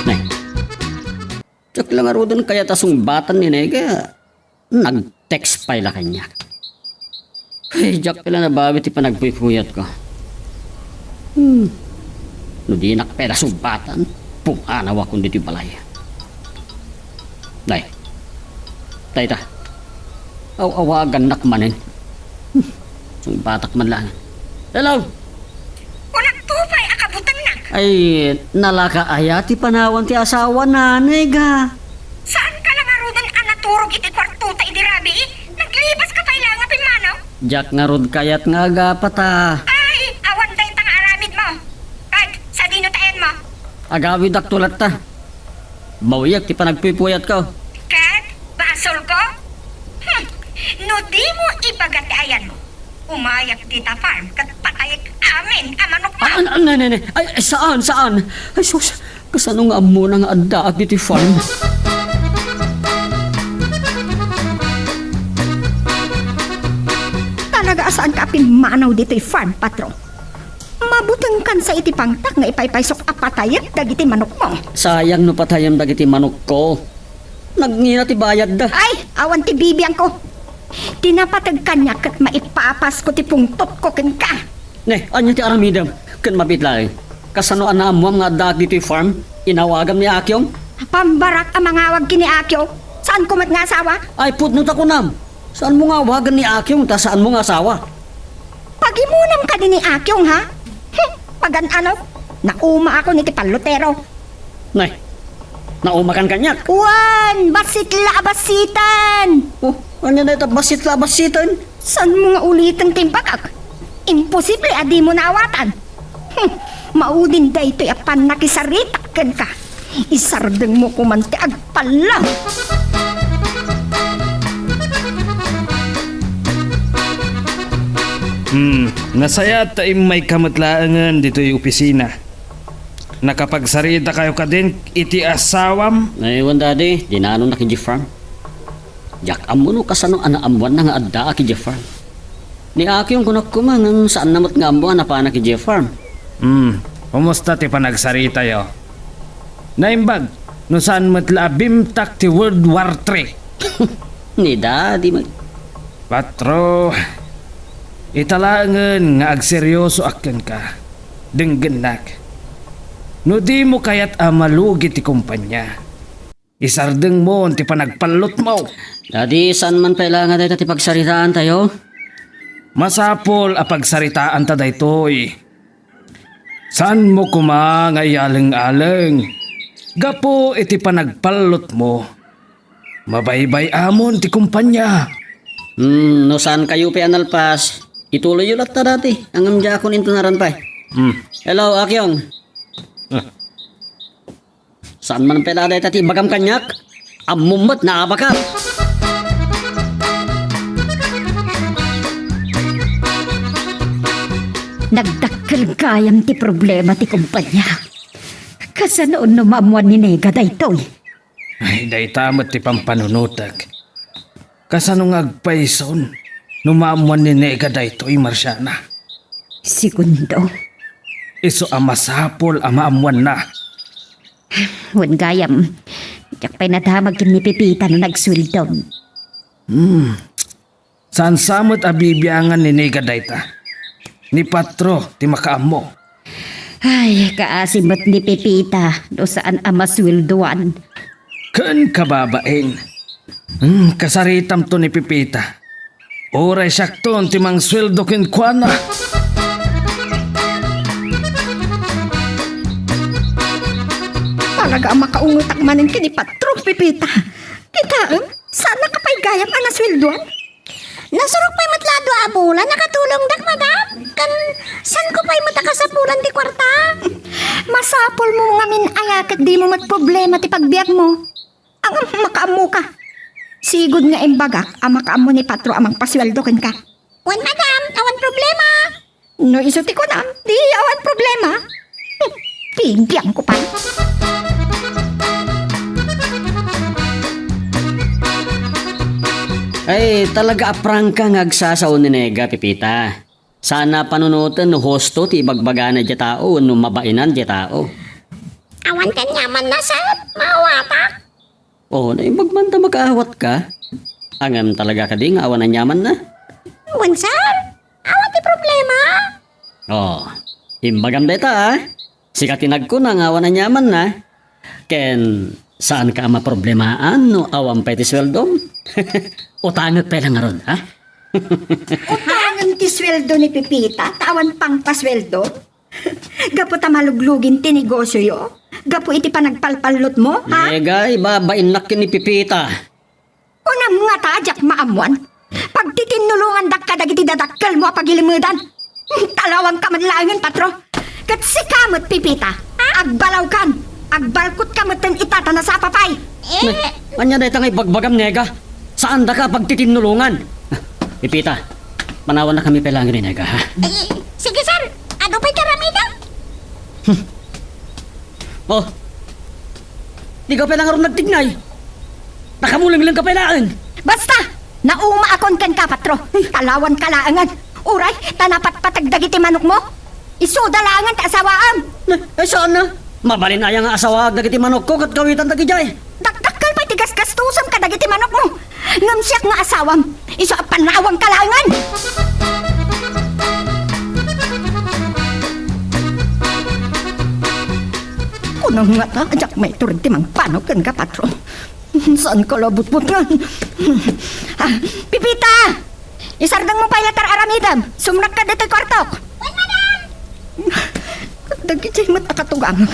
Nay, diak la ngaruden kayat a sungbatan ni Nega. Nag-text pay la kaniak. Ay, diak pay la nabawi ti panagpuykuyatko. Hmm. No dinak pay la sungbatan, pumanawakon ditoy balay. Nay, dayta. Aw-awagannak manen. Hmm. Sungbatak man lang. Hello? Kunakto pay a kabutengnak. Ay, nalaka aya ti panawan ti asawana, Nega? Saan ka la ngaruden a naturog iti kuartota idi rabii? Naglibas ka pay la nga pimmanaw? Diak ngarud kayat nga agapata. Ay, awan dayta nga aramidmo. Ket, sadino ti ayanmo? Agawidakto latta. Bawiek ti panagpuypuyatko. Ket, basolko? Hmm, no dimo ibaga ti ayanmo, umayak dita farm ket patayek amin a manokmo. Ah, ah, ah, nay, nay, nay. Ay, saan, saan? Ay, sus, kasano nga ammona nga addaak ditoy farm? Talaga a saanka a pimmanaw ditoy farm, patron. Mabutengkansa iti pangtak nga ipaypaysok a patayek dagiti manokmo. Sayang no patayem dagiti manokko. Nagngina ti bayadda. Ay, awan ti bibiangko. Ti napateg kaniak ket maipapasko ti pungtotko kenka. Ne, ania ti aramidem? Ken mabiit laeng, kasano a naammoam nga addaak ditoy farm? Inawagam ni Akyong? Pambarak a mangawag ken ni Akyo. Saanko met nga asawa? Ay, pudno ta kunam. Saanmo nga awagan ni Akyong ta saanmo nga asawa? Pagimunam kadi ni Akyong, ha? Hmm, pagan-ano? Naumaakon iti pallotero. Nay, naumakan kaniak? Wen, bassit la a bassitan! Oh, ania dayta bassit la a bassitan? Saanmo nga uliten ti imbagak? Imposible a dimo naawatan. Hmm, maudin daytoy a pannakisaritak kenka. Isardengmo koman ti agpalla. Hmm, nasayaat ta immayka met laengen ditoy opisina. Nakapagsaritakayo kadin iti asawam? Ay, wen, Daddy, dinanon na ken Jeffrey. Diak ammo no kasano a naammoanna nga addaak idiay farm. Ni Akyong kunak koma ngem saanna met nga ammo a napanak idiay farm. Hmm, kumusta ti panagsaritayo? Naimbag no saan met la a bimtak ti World War Three. Ni Daddy met. Patro, ita laengen nga agseryosoak kenka. Denggennak. No dimo kayat a malugi ti kompania, isardengmo ti panagpallotmo. Daddy, saan man pay la nga dayta ti pagsaritaantayo? Masapul a pagsaritaanta daytoy. Saanmo koma nga iyaleng-aleng? Gapu iti panagpallotmo, mabaybay-amon ti kumpanya. Hmm, no saan kayo pay a nalpas, ituloyyo latta dati. Ngem diakon intunaran pay. Hmm. Hello, Akyong. Ah. Saan man pay la dayta ti ibagam kaniak? Ammom met nga aabakak. Nagdakkel gayam ti problema ti kumpania. Kasano no maammuan ni Nega daytoy? Ay, dayta met ti pampanunotek. Kasano nga agpayson no maammuan ni Nega daytoy, Marciana? Segundo. Isu a masapul a maammuanna. Wen gayam, diak pay nadamag ken ni Pepita no nagsueldom. Hmm. Saan sa met a bibiangan ni Nega dayta? Ni Patro ti makaammo. Ay, kaasi met ni Pepita no saan a masueldoan. Ken kababain. Hmm, kasaritamto ni Pepita. Uray siakton ti mangsueldo kenkuana. Talaga a makaungetak manen ken ni Patro, Pepita. Kitaem, saannaka pay gayam a nasueldoan? Nasurok pay met la a dua a bulan a katulongdak, madam. Ken saanko pay met a kasapulan ti kuarta. Masapulmo ngamin aya ket dimo met problema ti pagbiagmo. Ngem makaammoka. Sigud nga imbagak a makaammo ni Patro a mangpasueldo kenka. Wen, madam, awan problema. No isu ti kunam, di awan problema. Hmm, bibiangko pay. Ay, talaga a prangka nga agsasao ni Nega, Pepita. Saanna panunoten no husto ti ibagbagana idiay tao wenno mabainan idiay tao. Awan aniamanna, sir, maawatak. Oh, naimbag man ta makaawatka. Ngem talaga kadi nga awan aniamanna? Wen, sir. Awan ti problema. Oh, imbagam dayta, ah. Sika ti nagkuna nga awan aniamanna. Ken saanka a maproblemaan no awan pay ti sueldom? Utangek pay la ngarud, ha? Utangen ti sueldo ni Pepita, ta awan pangpasueldo? Gapu ta maluglugin ti negosioyo? Gapu iti panagpalpallotmo, ha? Nega, ibabainnak ken ni Pepita. Kunam ngata a diak maammuan. Pagtitinnulongandak kadagiti dadakkelmo a pagilimedan. Talawanka met laengen, Patro. Ket sika met, Pepita. Agbalawkan. Agbalkotka metten ita ta nasapa pay. Eh. Ne, ania dayta nga ibagbagam, Nega? Saandaka a pagtitinnulongan. Pepita, panawannakami pay laengen ni Nega, ha? Eh, sige, sir. Adu pay ti aramidem? Hmm. Oh. Dika pay la ngarud nagtignay. Nakamulenglengka pay laeng. Basta! Naumaakon kenka, Patro. Talawanka laengen. Uray, ta napatpateg dagiti manokmo. Isuda laengen ti asawaem. Ne, ay, saanna? Mabalin aya nga asawaak dagiti manokko ket kawitan dagidiay? Dakdakkel pay ti gasgastusem kadagiti manokmo. Ngem siak nga asawam, isu a panawanka laengen. Kunam ngata a diak maitured ti mangpanok kenka, Patro. Saanka la butbutngen. Ah, Pepita! Isardengmo pay la ti ar-aramidem. Sumrekka ditoy kuartok. Wen, madam! Dagiti met a katugangak,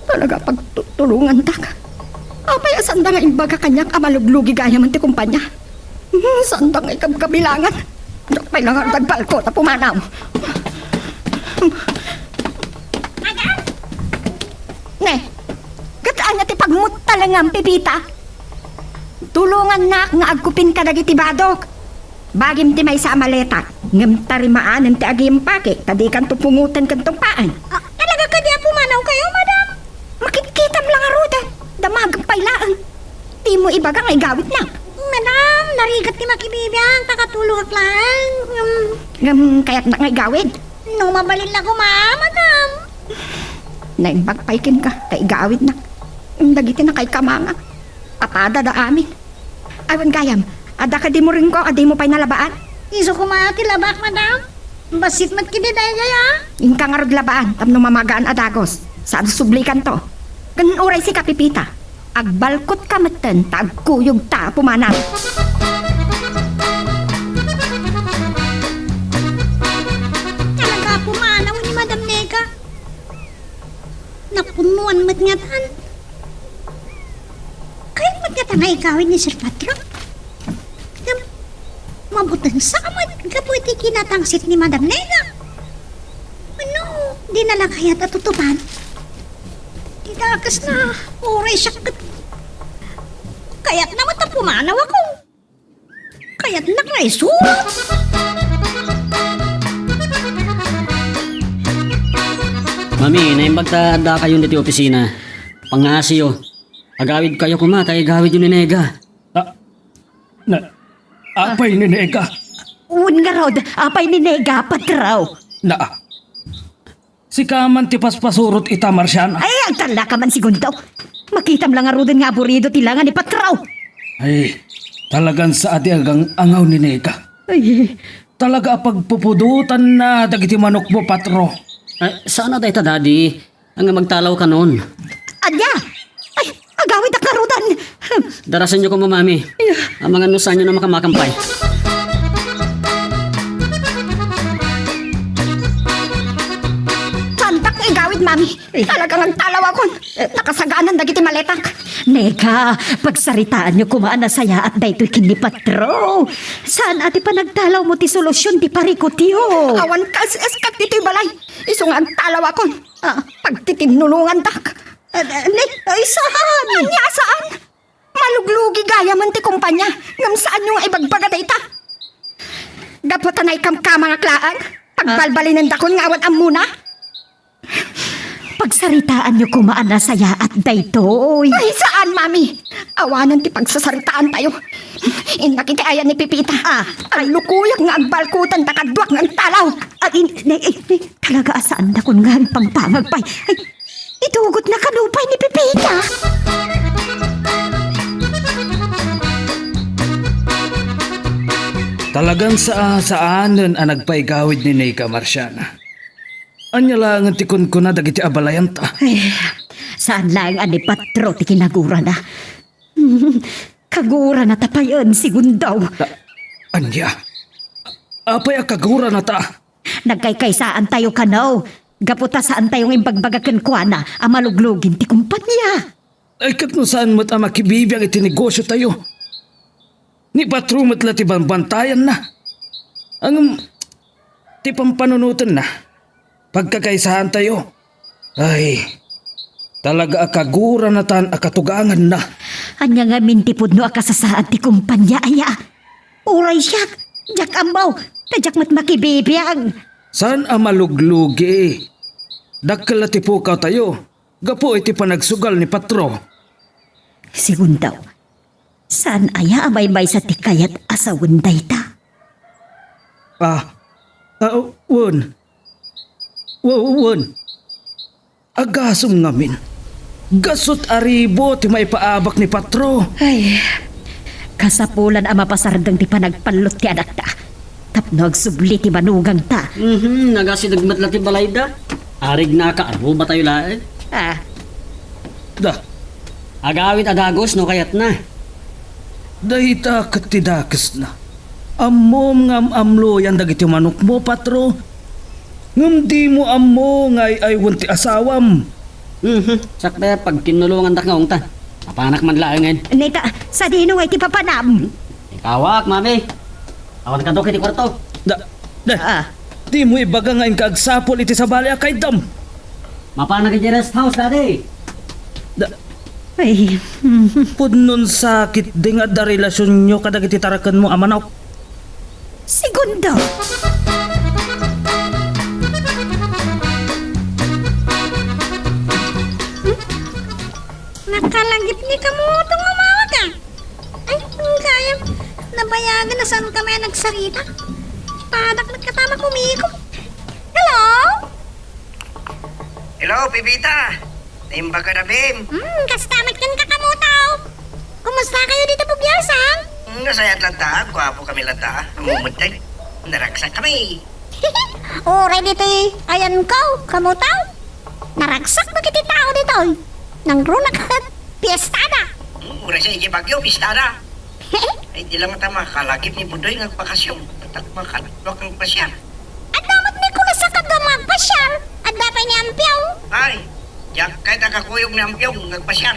talaga a pagtutulongantak. Apay a saanda nga imbaga kaniak a maluglugi gayamen ti kumpanya? Hmm, saanda nga ikabkabilangan. Diak pay la ngarud agbalko ta pumanaw. Madam! Ne, ket ania ti pagmuttalengam, Pepita? Tulongannak nga agkupin kadagiti badok. Bagim ti maysa a maleta, ngem tarimaanen ti agiimpake ta dikanto pungoten ken tungpaen. Ah, talaga kadi a pumanawkayo, madam? Makitkitam la ngaruden. Damagem pay laeng. Dimo ibaga nga igawidnak. Madam, narigat ti makibibiang, ta katulongak laeng. Ngem, ngem kayatnak nga igawid. No mabalin la koma, madam. Naimbag pay kenka, ta igawidnak. Ngem dagiti nakaikamangan, apadada amin. Awan gayam, adda kadi mo rinko a dimo pay nalabaan? Isu koma ti labaak, madam. Bassit met kadi daydiay, a. Inka ngarud labaan tapno mamagaan a dagus. Saan sublikanto. Ken uray sika, Pepita, agbalkotka metten ta agkuyogta a pumanaw. Talaga a pumanaw ni Madam Nega. Ngatan, kayat met ngata nga igawid ni Sir Patro? Ngem, mabutensa met gapu iti kinatangsit ni Madam Nega. Ano, di na la kayat a tutupad? Ti dakesna, uray siak ket kayatna met a pumanawakon. Kayatnak nga isurat. Mami, naimbag ta addakayon ditoy opisina. Pangngaasiyo. Agawidkayo koma ta igawidyo ni Nega. Ah, na, apay ni Nega? Wen ngarud, apay ni Nega, Patro? Na, Sika man ti paspasurot ita, Marciana. Ay, agtallaka man, Segundo. Makitam la ngaruden nga aburido ti langa ni Patro. Ay, talagan saan ti agang-angaw ni Nega. Ay. Talaga a pagpupudotanna dagiti manokmo, Patro. Ay, saan a dayta, Daddy? Ania, magtalaw kanon. Ania? Ay, agawidak ngaruden. Darasenyo koma, Mami. Amangan no saanyo a makamakam pay. Saantak igawid, Mami. Talaga nga agtalawakon. Nakasagaanan dagiti maletak. Nega, pagsaritaanyo koma a nasayaat daytoy ken ni Patro. Saan a ti panagtalawmo ti solusion ti parikutyo? Awan kas-, kas-, ket ditoy balay. Isu nga agtalawakon. Ah. Pagtitinnulongandak. Ah, ah, ni, ay, saan? Ania, saan? Maluglugi gayamen ti kompania, ngem saanyo nga ibagbaga dayta? Gapu ta naikamkamangak laeng, pagbalbalinendakon nga awan ammona? Pagsaritaanyo koma a nasayaat daytoy. Ay, saan, Mami? Awanen ti pagsasaritaantayo. Innak iti ayan ni Pepita. Ah. Allukoyak nga agbalkutenda kaduak nga agtalaw. Ah, in-, ne-, eh, ne-, talaga a saandakon nga agpangpangag pay. Ay, itugotna kano pay ni Pepita. Talagan saa-, saanen a nagpaigawid ni Nega, Marciana. Ania laengen ti kunkuna dagiti abalayanta? Eh, saan laeng a ni Patro ti kinagurana. Kagurana ta payen, Segundo. Ta-, ania? Apay a kagurana ta? Nagkaykaysaantayo kano, gapu ta saantayo nga imbagbaga kenkuana a maluglugin ti kompania. Ay, ket no saan met a makibibiang iti negosiotayo? Ni Patro met la ti banbantayanna. Ngem ti pampanunotenna, pagkakaysaantayo. Ay, talaga a kaguranatan a katuganganna. Ania ngamin ti pudno a kasasaad ti kompania aya? Uray siak, diak ammo, ta diak met makibibiang. Saan a maluglugi? Dakkel la ti pukawtayo gapu iti panagsugal ni Patro. Segundo, saan aya a maymaysa ti kayat a sawen dayta? Ah, ah, wen. Wen, wen. Agasem ngamin. Gasut a ribu ti maipaabak ni Patro. Ay, kasapulan a mapasardeng ti panagpallot ti anakta. Tapno agsubli ti manugangta. Mhm, nagasideg met la ti balayda. Arignaka, arubatayo laeng. Ah. Da. Agawid a dagus no kayatna. Dayta ket ti dakesna. Ammom nga am-amloyan dagiti manokmo, Patro. Ngem dimo ammo nga ay-aywen ti asawam. Mhm, sakbay a pagkinnulongandak nga ungtan. Mapanak man laengen. Neta, sadino ngay ti papanam? Ikawak, Mami. Awan kadok iti kwarto. Da, da. Ah. Dimo ibaga nga inka agsapul iti sabali a kaiddam. Mapanak iti rest house, Daddy. Da. Ay. Pudnon sakit di nga adda relasionyo kadagiti tarakenmo a manok. Segundo. Hmm? Nakalagip ni kamoto nga umawag, ah. Ay, kayam. Nabayagan a saankami a nagsarita. Padak met kata makumikom. Hello? Hello, Pepita. Naimbag ka na, Bim? Hmm, kasta met ken kakamotaw. Kumusta kayo dito, Pugyasang? Hmm, nasayaat latta. Guapo kami latta. Namumuntay. Naragsak kami. Uray ditoy ayanko, kamotaw. Naragsak dagiti tao ditoy. Nangruna ket piestada. Hmm, uray sa iti bagyo, piestada. Ay, di lang ta makalagip ni Budoy nga agpakasyon. Tatak makalagip ang pasyal. Adda met ni Kulas a kadua nga agpasyal. Adda pay ni Ampio. Ay, Diak kayat a kakuyog ni Ampiong nga agpasiar.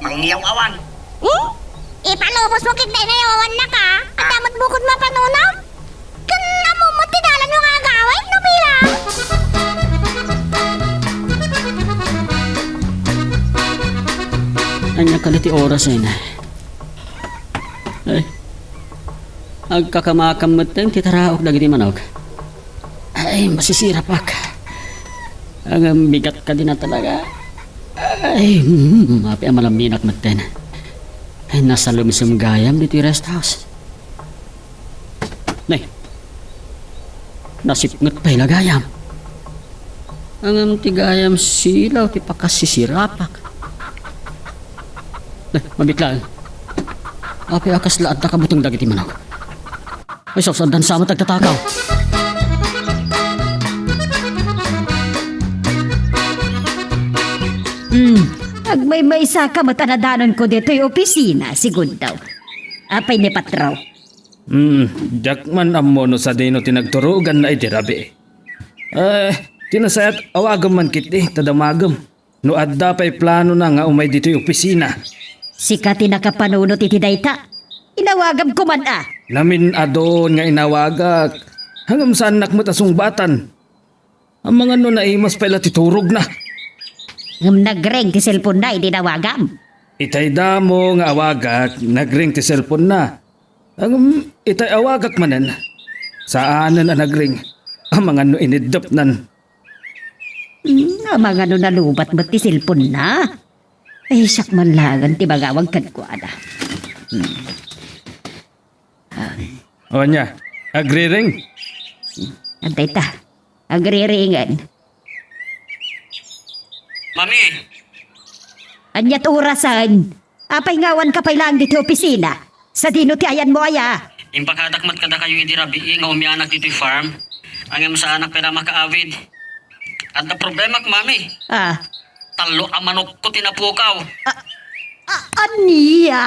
Mangyaw-awan. Hmm? Ipalubos mo ket dayta nga yaw-awannak a. Adda met bukod mapanunam? Ken ammom met ti dalan nga agawid no bilang? Ania kadi ti orasen? Ay, agkakamakam metten ti taraok dagiti manok. Ay, masisirapak. Ngem bigat kadi na talaga. Ay, mm, apay a malaminak metten. Ay, nasalemsem gayam ditoy rest house. Nay, nasipnget pay la gayam. Ngem ti gayam silaw ti pakasisirapak. Nay, mabit laeng. Apay a kasla adda kabuteng dagiti manok? Ay, sus, addan sa met agtatakaw. Hmm, agmaymaysa ka met a nadanonko ditoy opisina, Segundo. Apay ni Patro? Hmm, diak man ammo no sadino ti nagturuganna idi rabii. Eh, ti nasayaat, awagem man ketdi, ta damagem. No adda pay planona nga umay ditoy opisina. Sika ti nakapanunot iti dayta. Inawagam koma a. Namin-adun nga inawagak. Ngem saannak met a sungbatan. Amangan no naimas pay la ti turogna. Ngem nagring ti cellphone-na idi inawagam. Itay damo nga awagak, nagring ti cellphone-na. Ngem itay awagak manen, saanen a nagring. Amangan no iniddepnan. Hmm, amangan no nalubat met ti cellphone-na. Ay, siak man laengen ti mangawag kenkuana. Hmm. O, ania? Agriring? Adda ita. Agriringen. Mami! Ania't orasen? Apay nga awan ka pay laeng ditoy opisina? Sadino ti ayanmo aya? Impakadak met kadakayo idi rabii nga umianak ditoy farm. Ngem saanak pay la makaawid. Adda problemak, Mami. Ah. Tallo a manokko ti napukaw. Ah, ah, ania?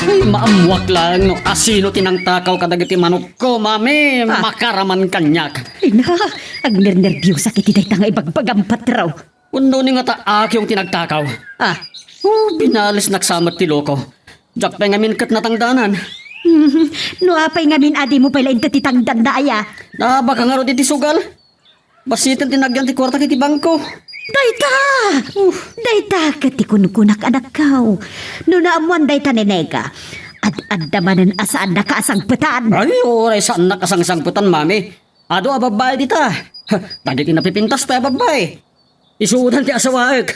Ay, maammuak laeng no asino ti nangtakaw kadagiti manokko, Mami. Ah. Makaraman kaniak. Ay na, agnernerbiosak iti dayta nga ibagbagam, Patro. Wenno ni ngata Akyong ti nagtakaw? Ah. Oh, binalesnak sa met ti loko. Diak pay ngamin ket natangdanan. Hmm, no apay ngamin a dimo pay la inted ti tangdanna aya? Nabaka ngarud iti sugal. Basiten ti nagyan ti kuartak iti bangko. Dayta! Uh. Dayta ket ti kunkunak, anakko. No naammoan dayta ni Nega, ad-adda manen a saannaka a sangpetan. Ay, uray saannak a sangsangpetan, Mami. Adu a babbai dita. Dagiti napipintas pay a babbai. Isudan ti asawaek.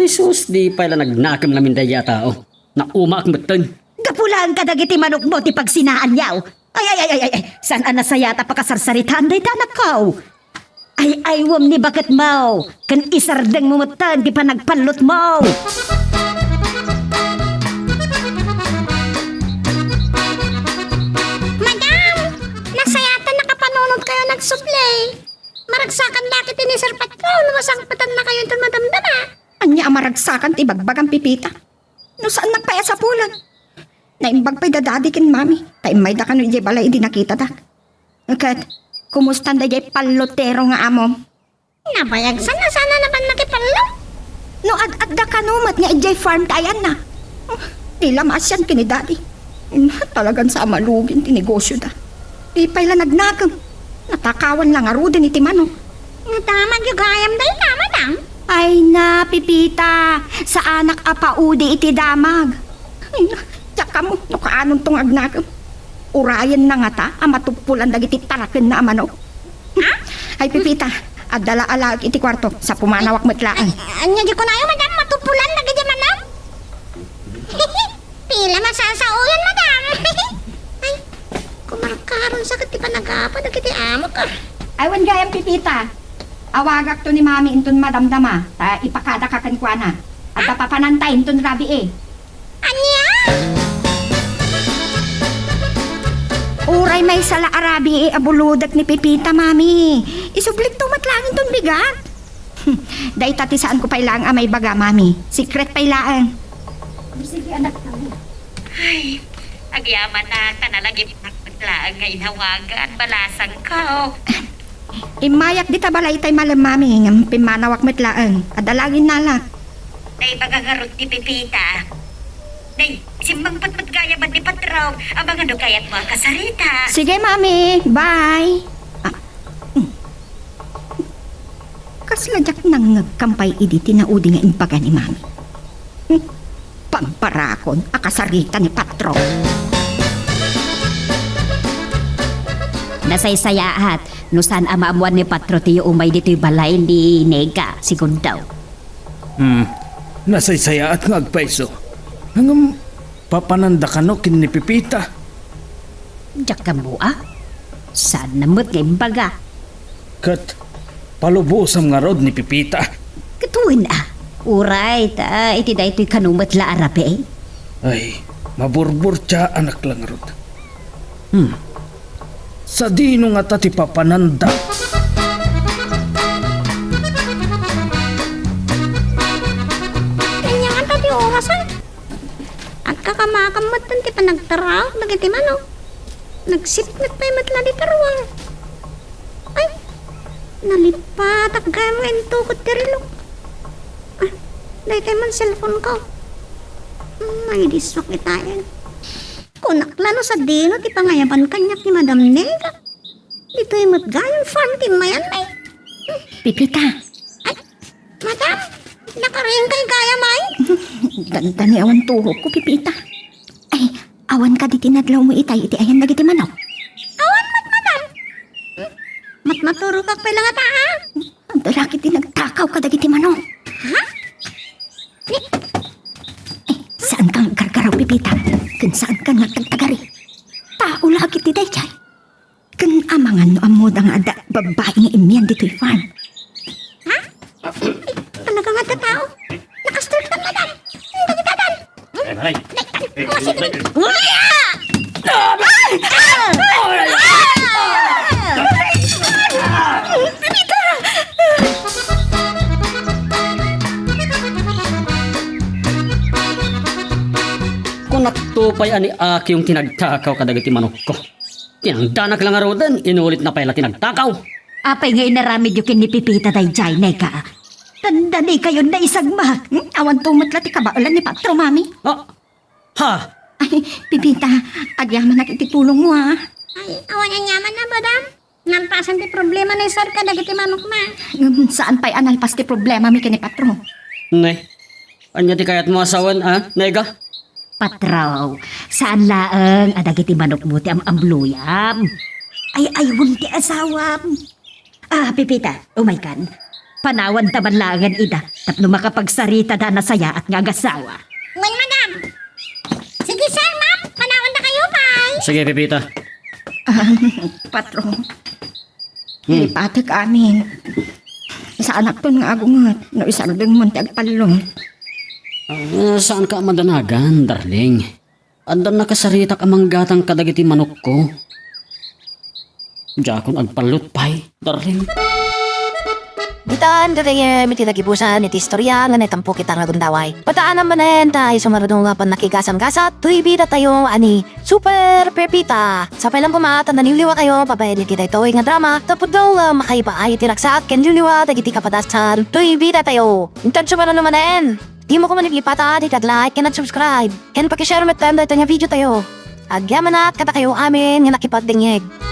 Ay sus, di pay la nagnakem ngamin daydiay a tao. Naumaak metten. Gapu laeng kadagiti manokmo ti pagsinaanyo. Ay, ay, ay, ay, ay, ay. Saan a nasayaat a pakasarsaritaan dayta, anakko? Ay-aywem ni baketmo, ken isardengmo metten ti panagpallotmo. Madam, nasayaat a nakapanunotkayo a nagsublay. Maragsakan la ket ni Sir Patron, no masangpetannakayo inton madamdama. Ania a maragsakan ti ibagbagam, Pepita? No saannak pay a sapulen. Naimbag pay da Daddy ken Mami, ta immayda kano idiay balay idi nakitadak. Ket, kumustan daydiay pallotero nga amom? Nabayag, saan a saan a napan makipallo? No ad-adda kano met nga idiay farm ti ayanna. Di la maasian ken ni Daddy. Talagan sa a malugin ti negosyoda. Di pay la nagnakem. Natakawan la ngaruden iti manok. Nadamagyo gayam dayta, madam? Ay na, Pepita, saanak a paudi iti damag. Ay na, diak ammo no kaanonto nga agnakem. Urayenna ngata a matuppolan dagiti tarakenna a manok. Ha? Ay, Pepita, adda la alaek iti kuarto, sa pumanawak met laeng. Ay, ania di kunayo, madam, matuppolan dagiti manok? Pila masasaoyan, madam? Ay, kumarkaron sa ket ti panagapa dagiti amok, ah. Ay, wen gayam, Pepita. Awagakto ni Mami inton madamdama, ta ipakadaka kenkuana. Adda papananta inton rabii. Ania? Uray maysa la a rabii a bulodek ni Pepita, Mami. Isublikto met laeng inton bigat. Dayta ti saanko pay laeng a maibaga, Mami. Secret pay laeng. Sige, anak. Ay, agyamanak, ta nalagipnak met laeng nga inawagan, balasangko. Immayak dita balay itay malem, Mami, ngem pimmanawak met laeng. Adda laeng innalak. Naibaga ngarud ni Pepita. Nay, simmangpet met gayam ni Patro. Amangan no kayatmo a kasarita. Sige, Mami. Bye. Ah, mm. Kasla diak nangngegkan pay idi ti naudi nga imbaga ni Mami. Hmm. Pagbarakon a kasarita ni Patro. Nasaysayaat no saan a maammuan ni Patro ti umay ditoy balay ni Nega, sigun daw. Hmm. Nasaysayaat nga agpayso. Ngem papananda kano ken ni Pepita? Diak ammo a. Saanna met nga imbaga. Ket palubosam ngarud ni Pepita. Ket wen a. Uray ta iti daytoy kano met la a rabii. Ay, maburburtiaanak la ngarud. Hmm. Sadino ngata ti papananda? Ania ngata ti oras a? Agkakamakan met ti panagtaraok dagiti manok. Nagsipnget pay met la dita ruar. Ay, nalippatak gayam nga intukod ti relok. Ah, daytoy man cellphone ko. Maidisuak itaen. Kunak la no sadino ti pangayaban kaniak ni Madam Nega. Ditoy met gayam farm ti immayanmi. Pepita. Ay, Madam, nakaruingkay gayam ay? Dandani awan tuhokko, Pepita. Ay, awan kadi ti nadlawmo itay iti ayan dagiti manok? Awan met, Madam. Hmm? Matmaturogak pay la ngata, ha? Adda la ket ti nagtakaw kadagiti manok. Ha? Ni- Eh, saanka nga agkarkaraw, Pepita. Ken saanka nga agtagtagari. Tao la ket ti daydiay. Ken amangan no ammoda nga adda babbai nga immian ditoy farm. Ha? Talaga nga adda tao? Nakastart ka, Madam. Ang dagita, Dan. Ay, ay. Ay, ay, ay, ay. Kunakto pay a ni Aki ti nagtakaw kadagiti manokko. Tinangdanak la ngaruden, inulitna pay la ti nagtakaw. Apay nga inaramidyo ken ni Pepita daydiay, Nega? Dandani kayon naisagmak. Hmm, awanto met la ti kabaelan ni Patro, Mami. Ah, ha? Ay, Pepita, agyamanak iti tulongmo, a. Ay, awan aniamanna, Madam. Nalpasan ti problema ni Sir kadagiti manokna. Ngem saan pay a nalpas ti problemami ken ni Patro. Ne, ania ti kayatmo a sawen, a, Nega? Patro, saan laeng a dagiti manokmo ti am-amluyam. Ay, ay, wen ti asawam. Ah, Pepita, umaykan. Panawanta man laengen ida tapno makapagsaritada a nasayaat nga agasawa. Wen, Madam. Sige, sir, ma'am. Panawantakayo pay. Sige, Pepita. Ah, Patro. Hmm. Lipatek amin. Saanakton nga agunget no isardengmon ti agpallo. Ah, saanka a madanagan, darling. Adda nakasaritak a manggatang kadagiti manokko. Diakon agpallot pay, darling. Ditan gagayyem iti nagibusan iti istorya nga naitampok ita nga gundaway. Pataanam manen ta isu nga rudong a pannakigasam-gasat toy bidatayo a ni Super Pepita. Sapay lang koma ta naliwliwatayo babaen iti daytoy nga drama tapno nga makaipaay iti ragsak ken liwliwa dagiti kapadasan toy bidatayo. Intan sumaruno manen. Dimo koma lipata ti nag-like ken nag-subscribe, ken paki-share met daytoy nga video tayo. Agyamanak kadakayo amin nga nakipagdengngeg.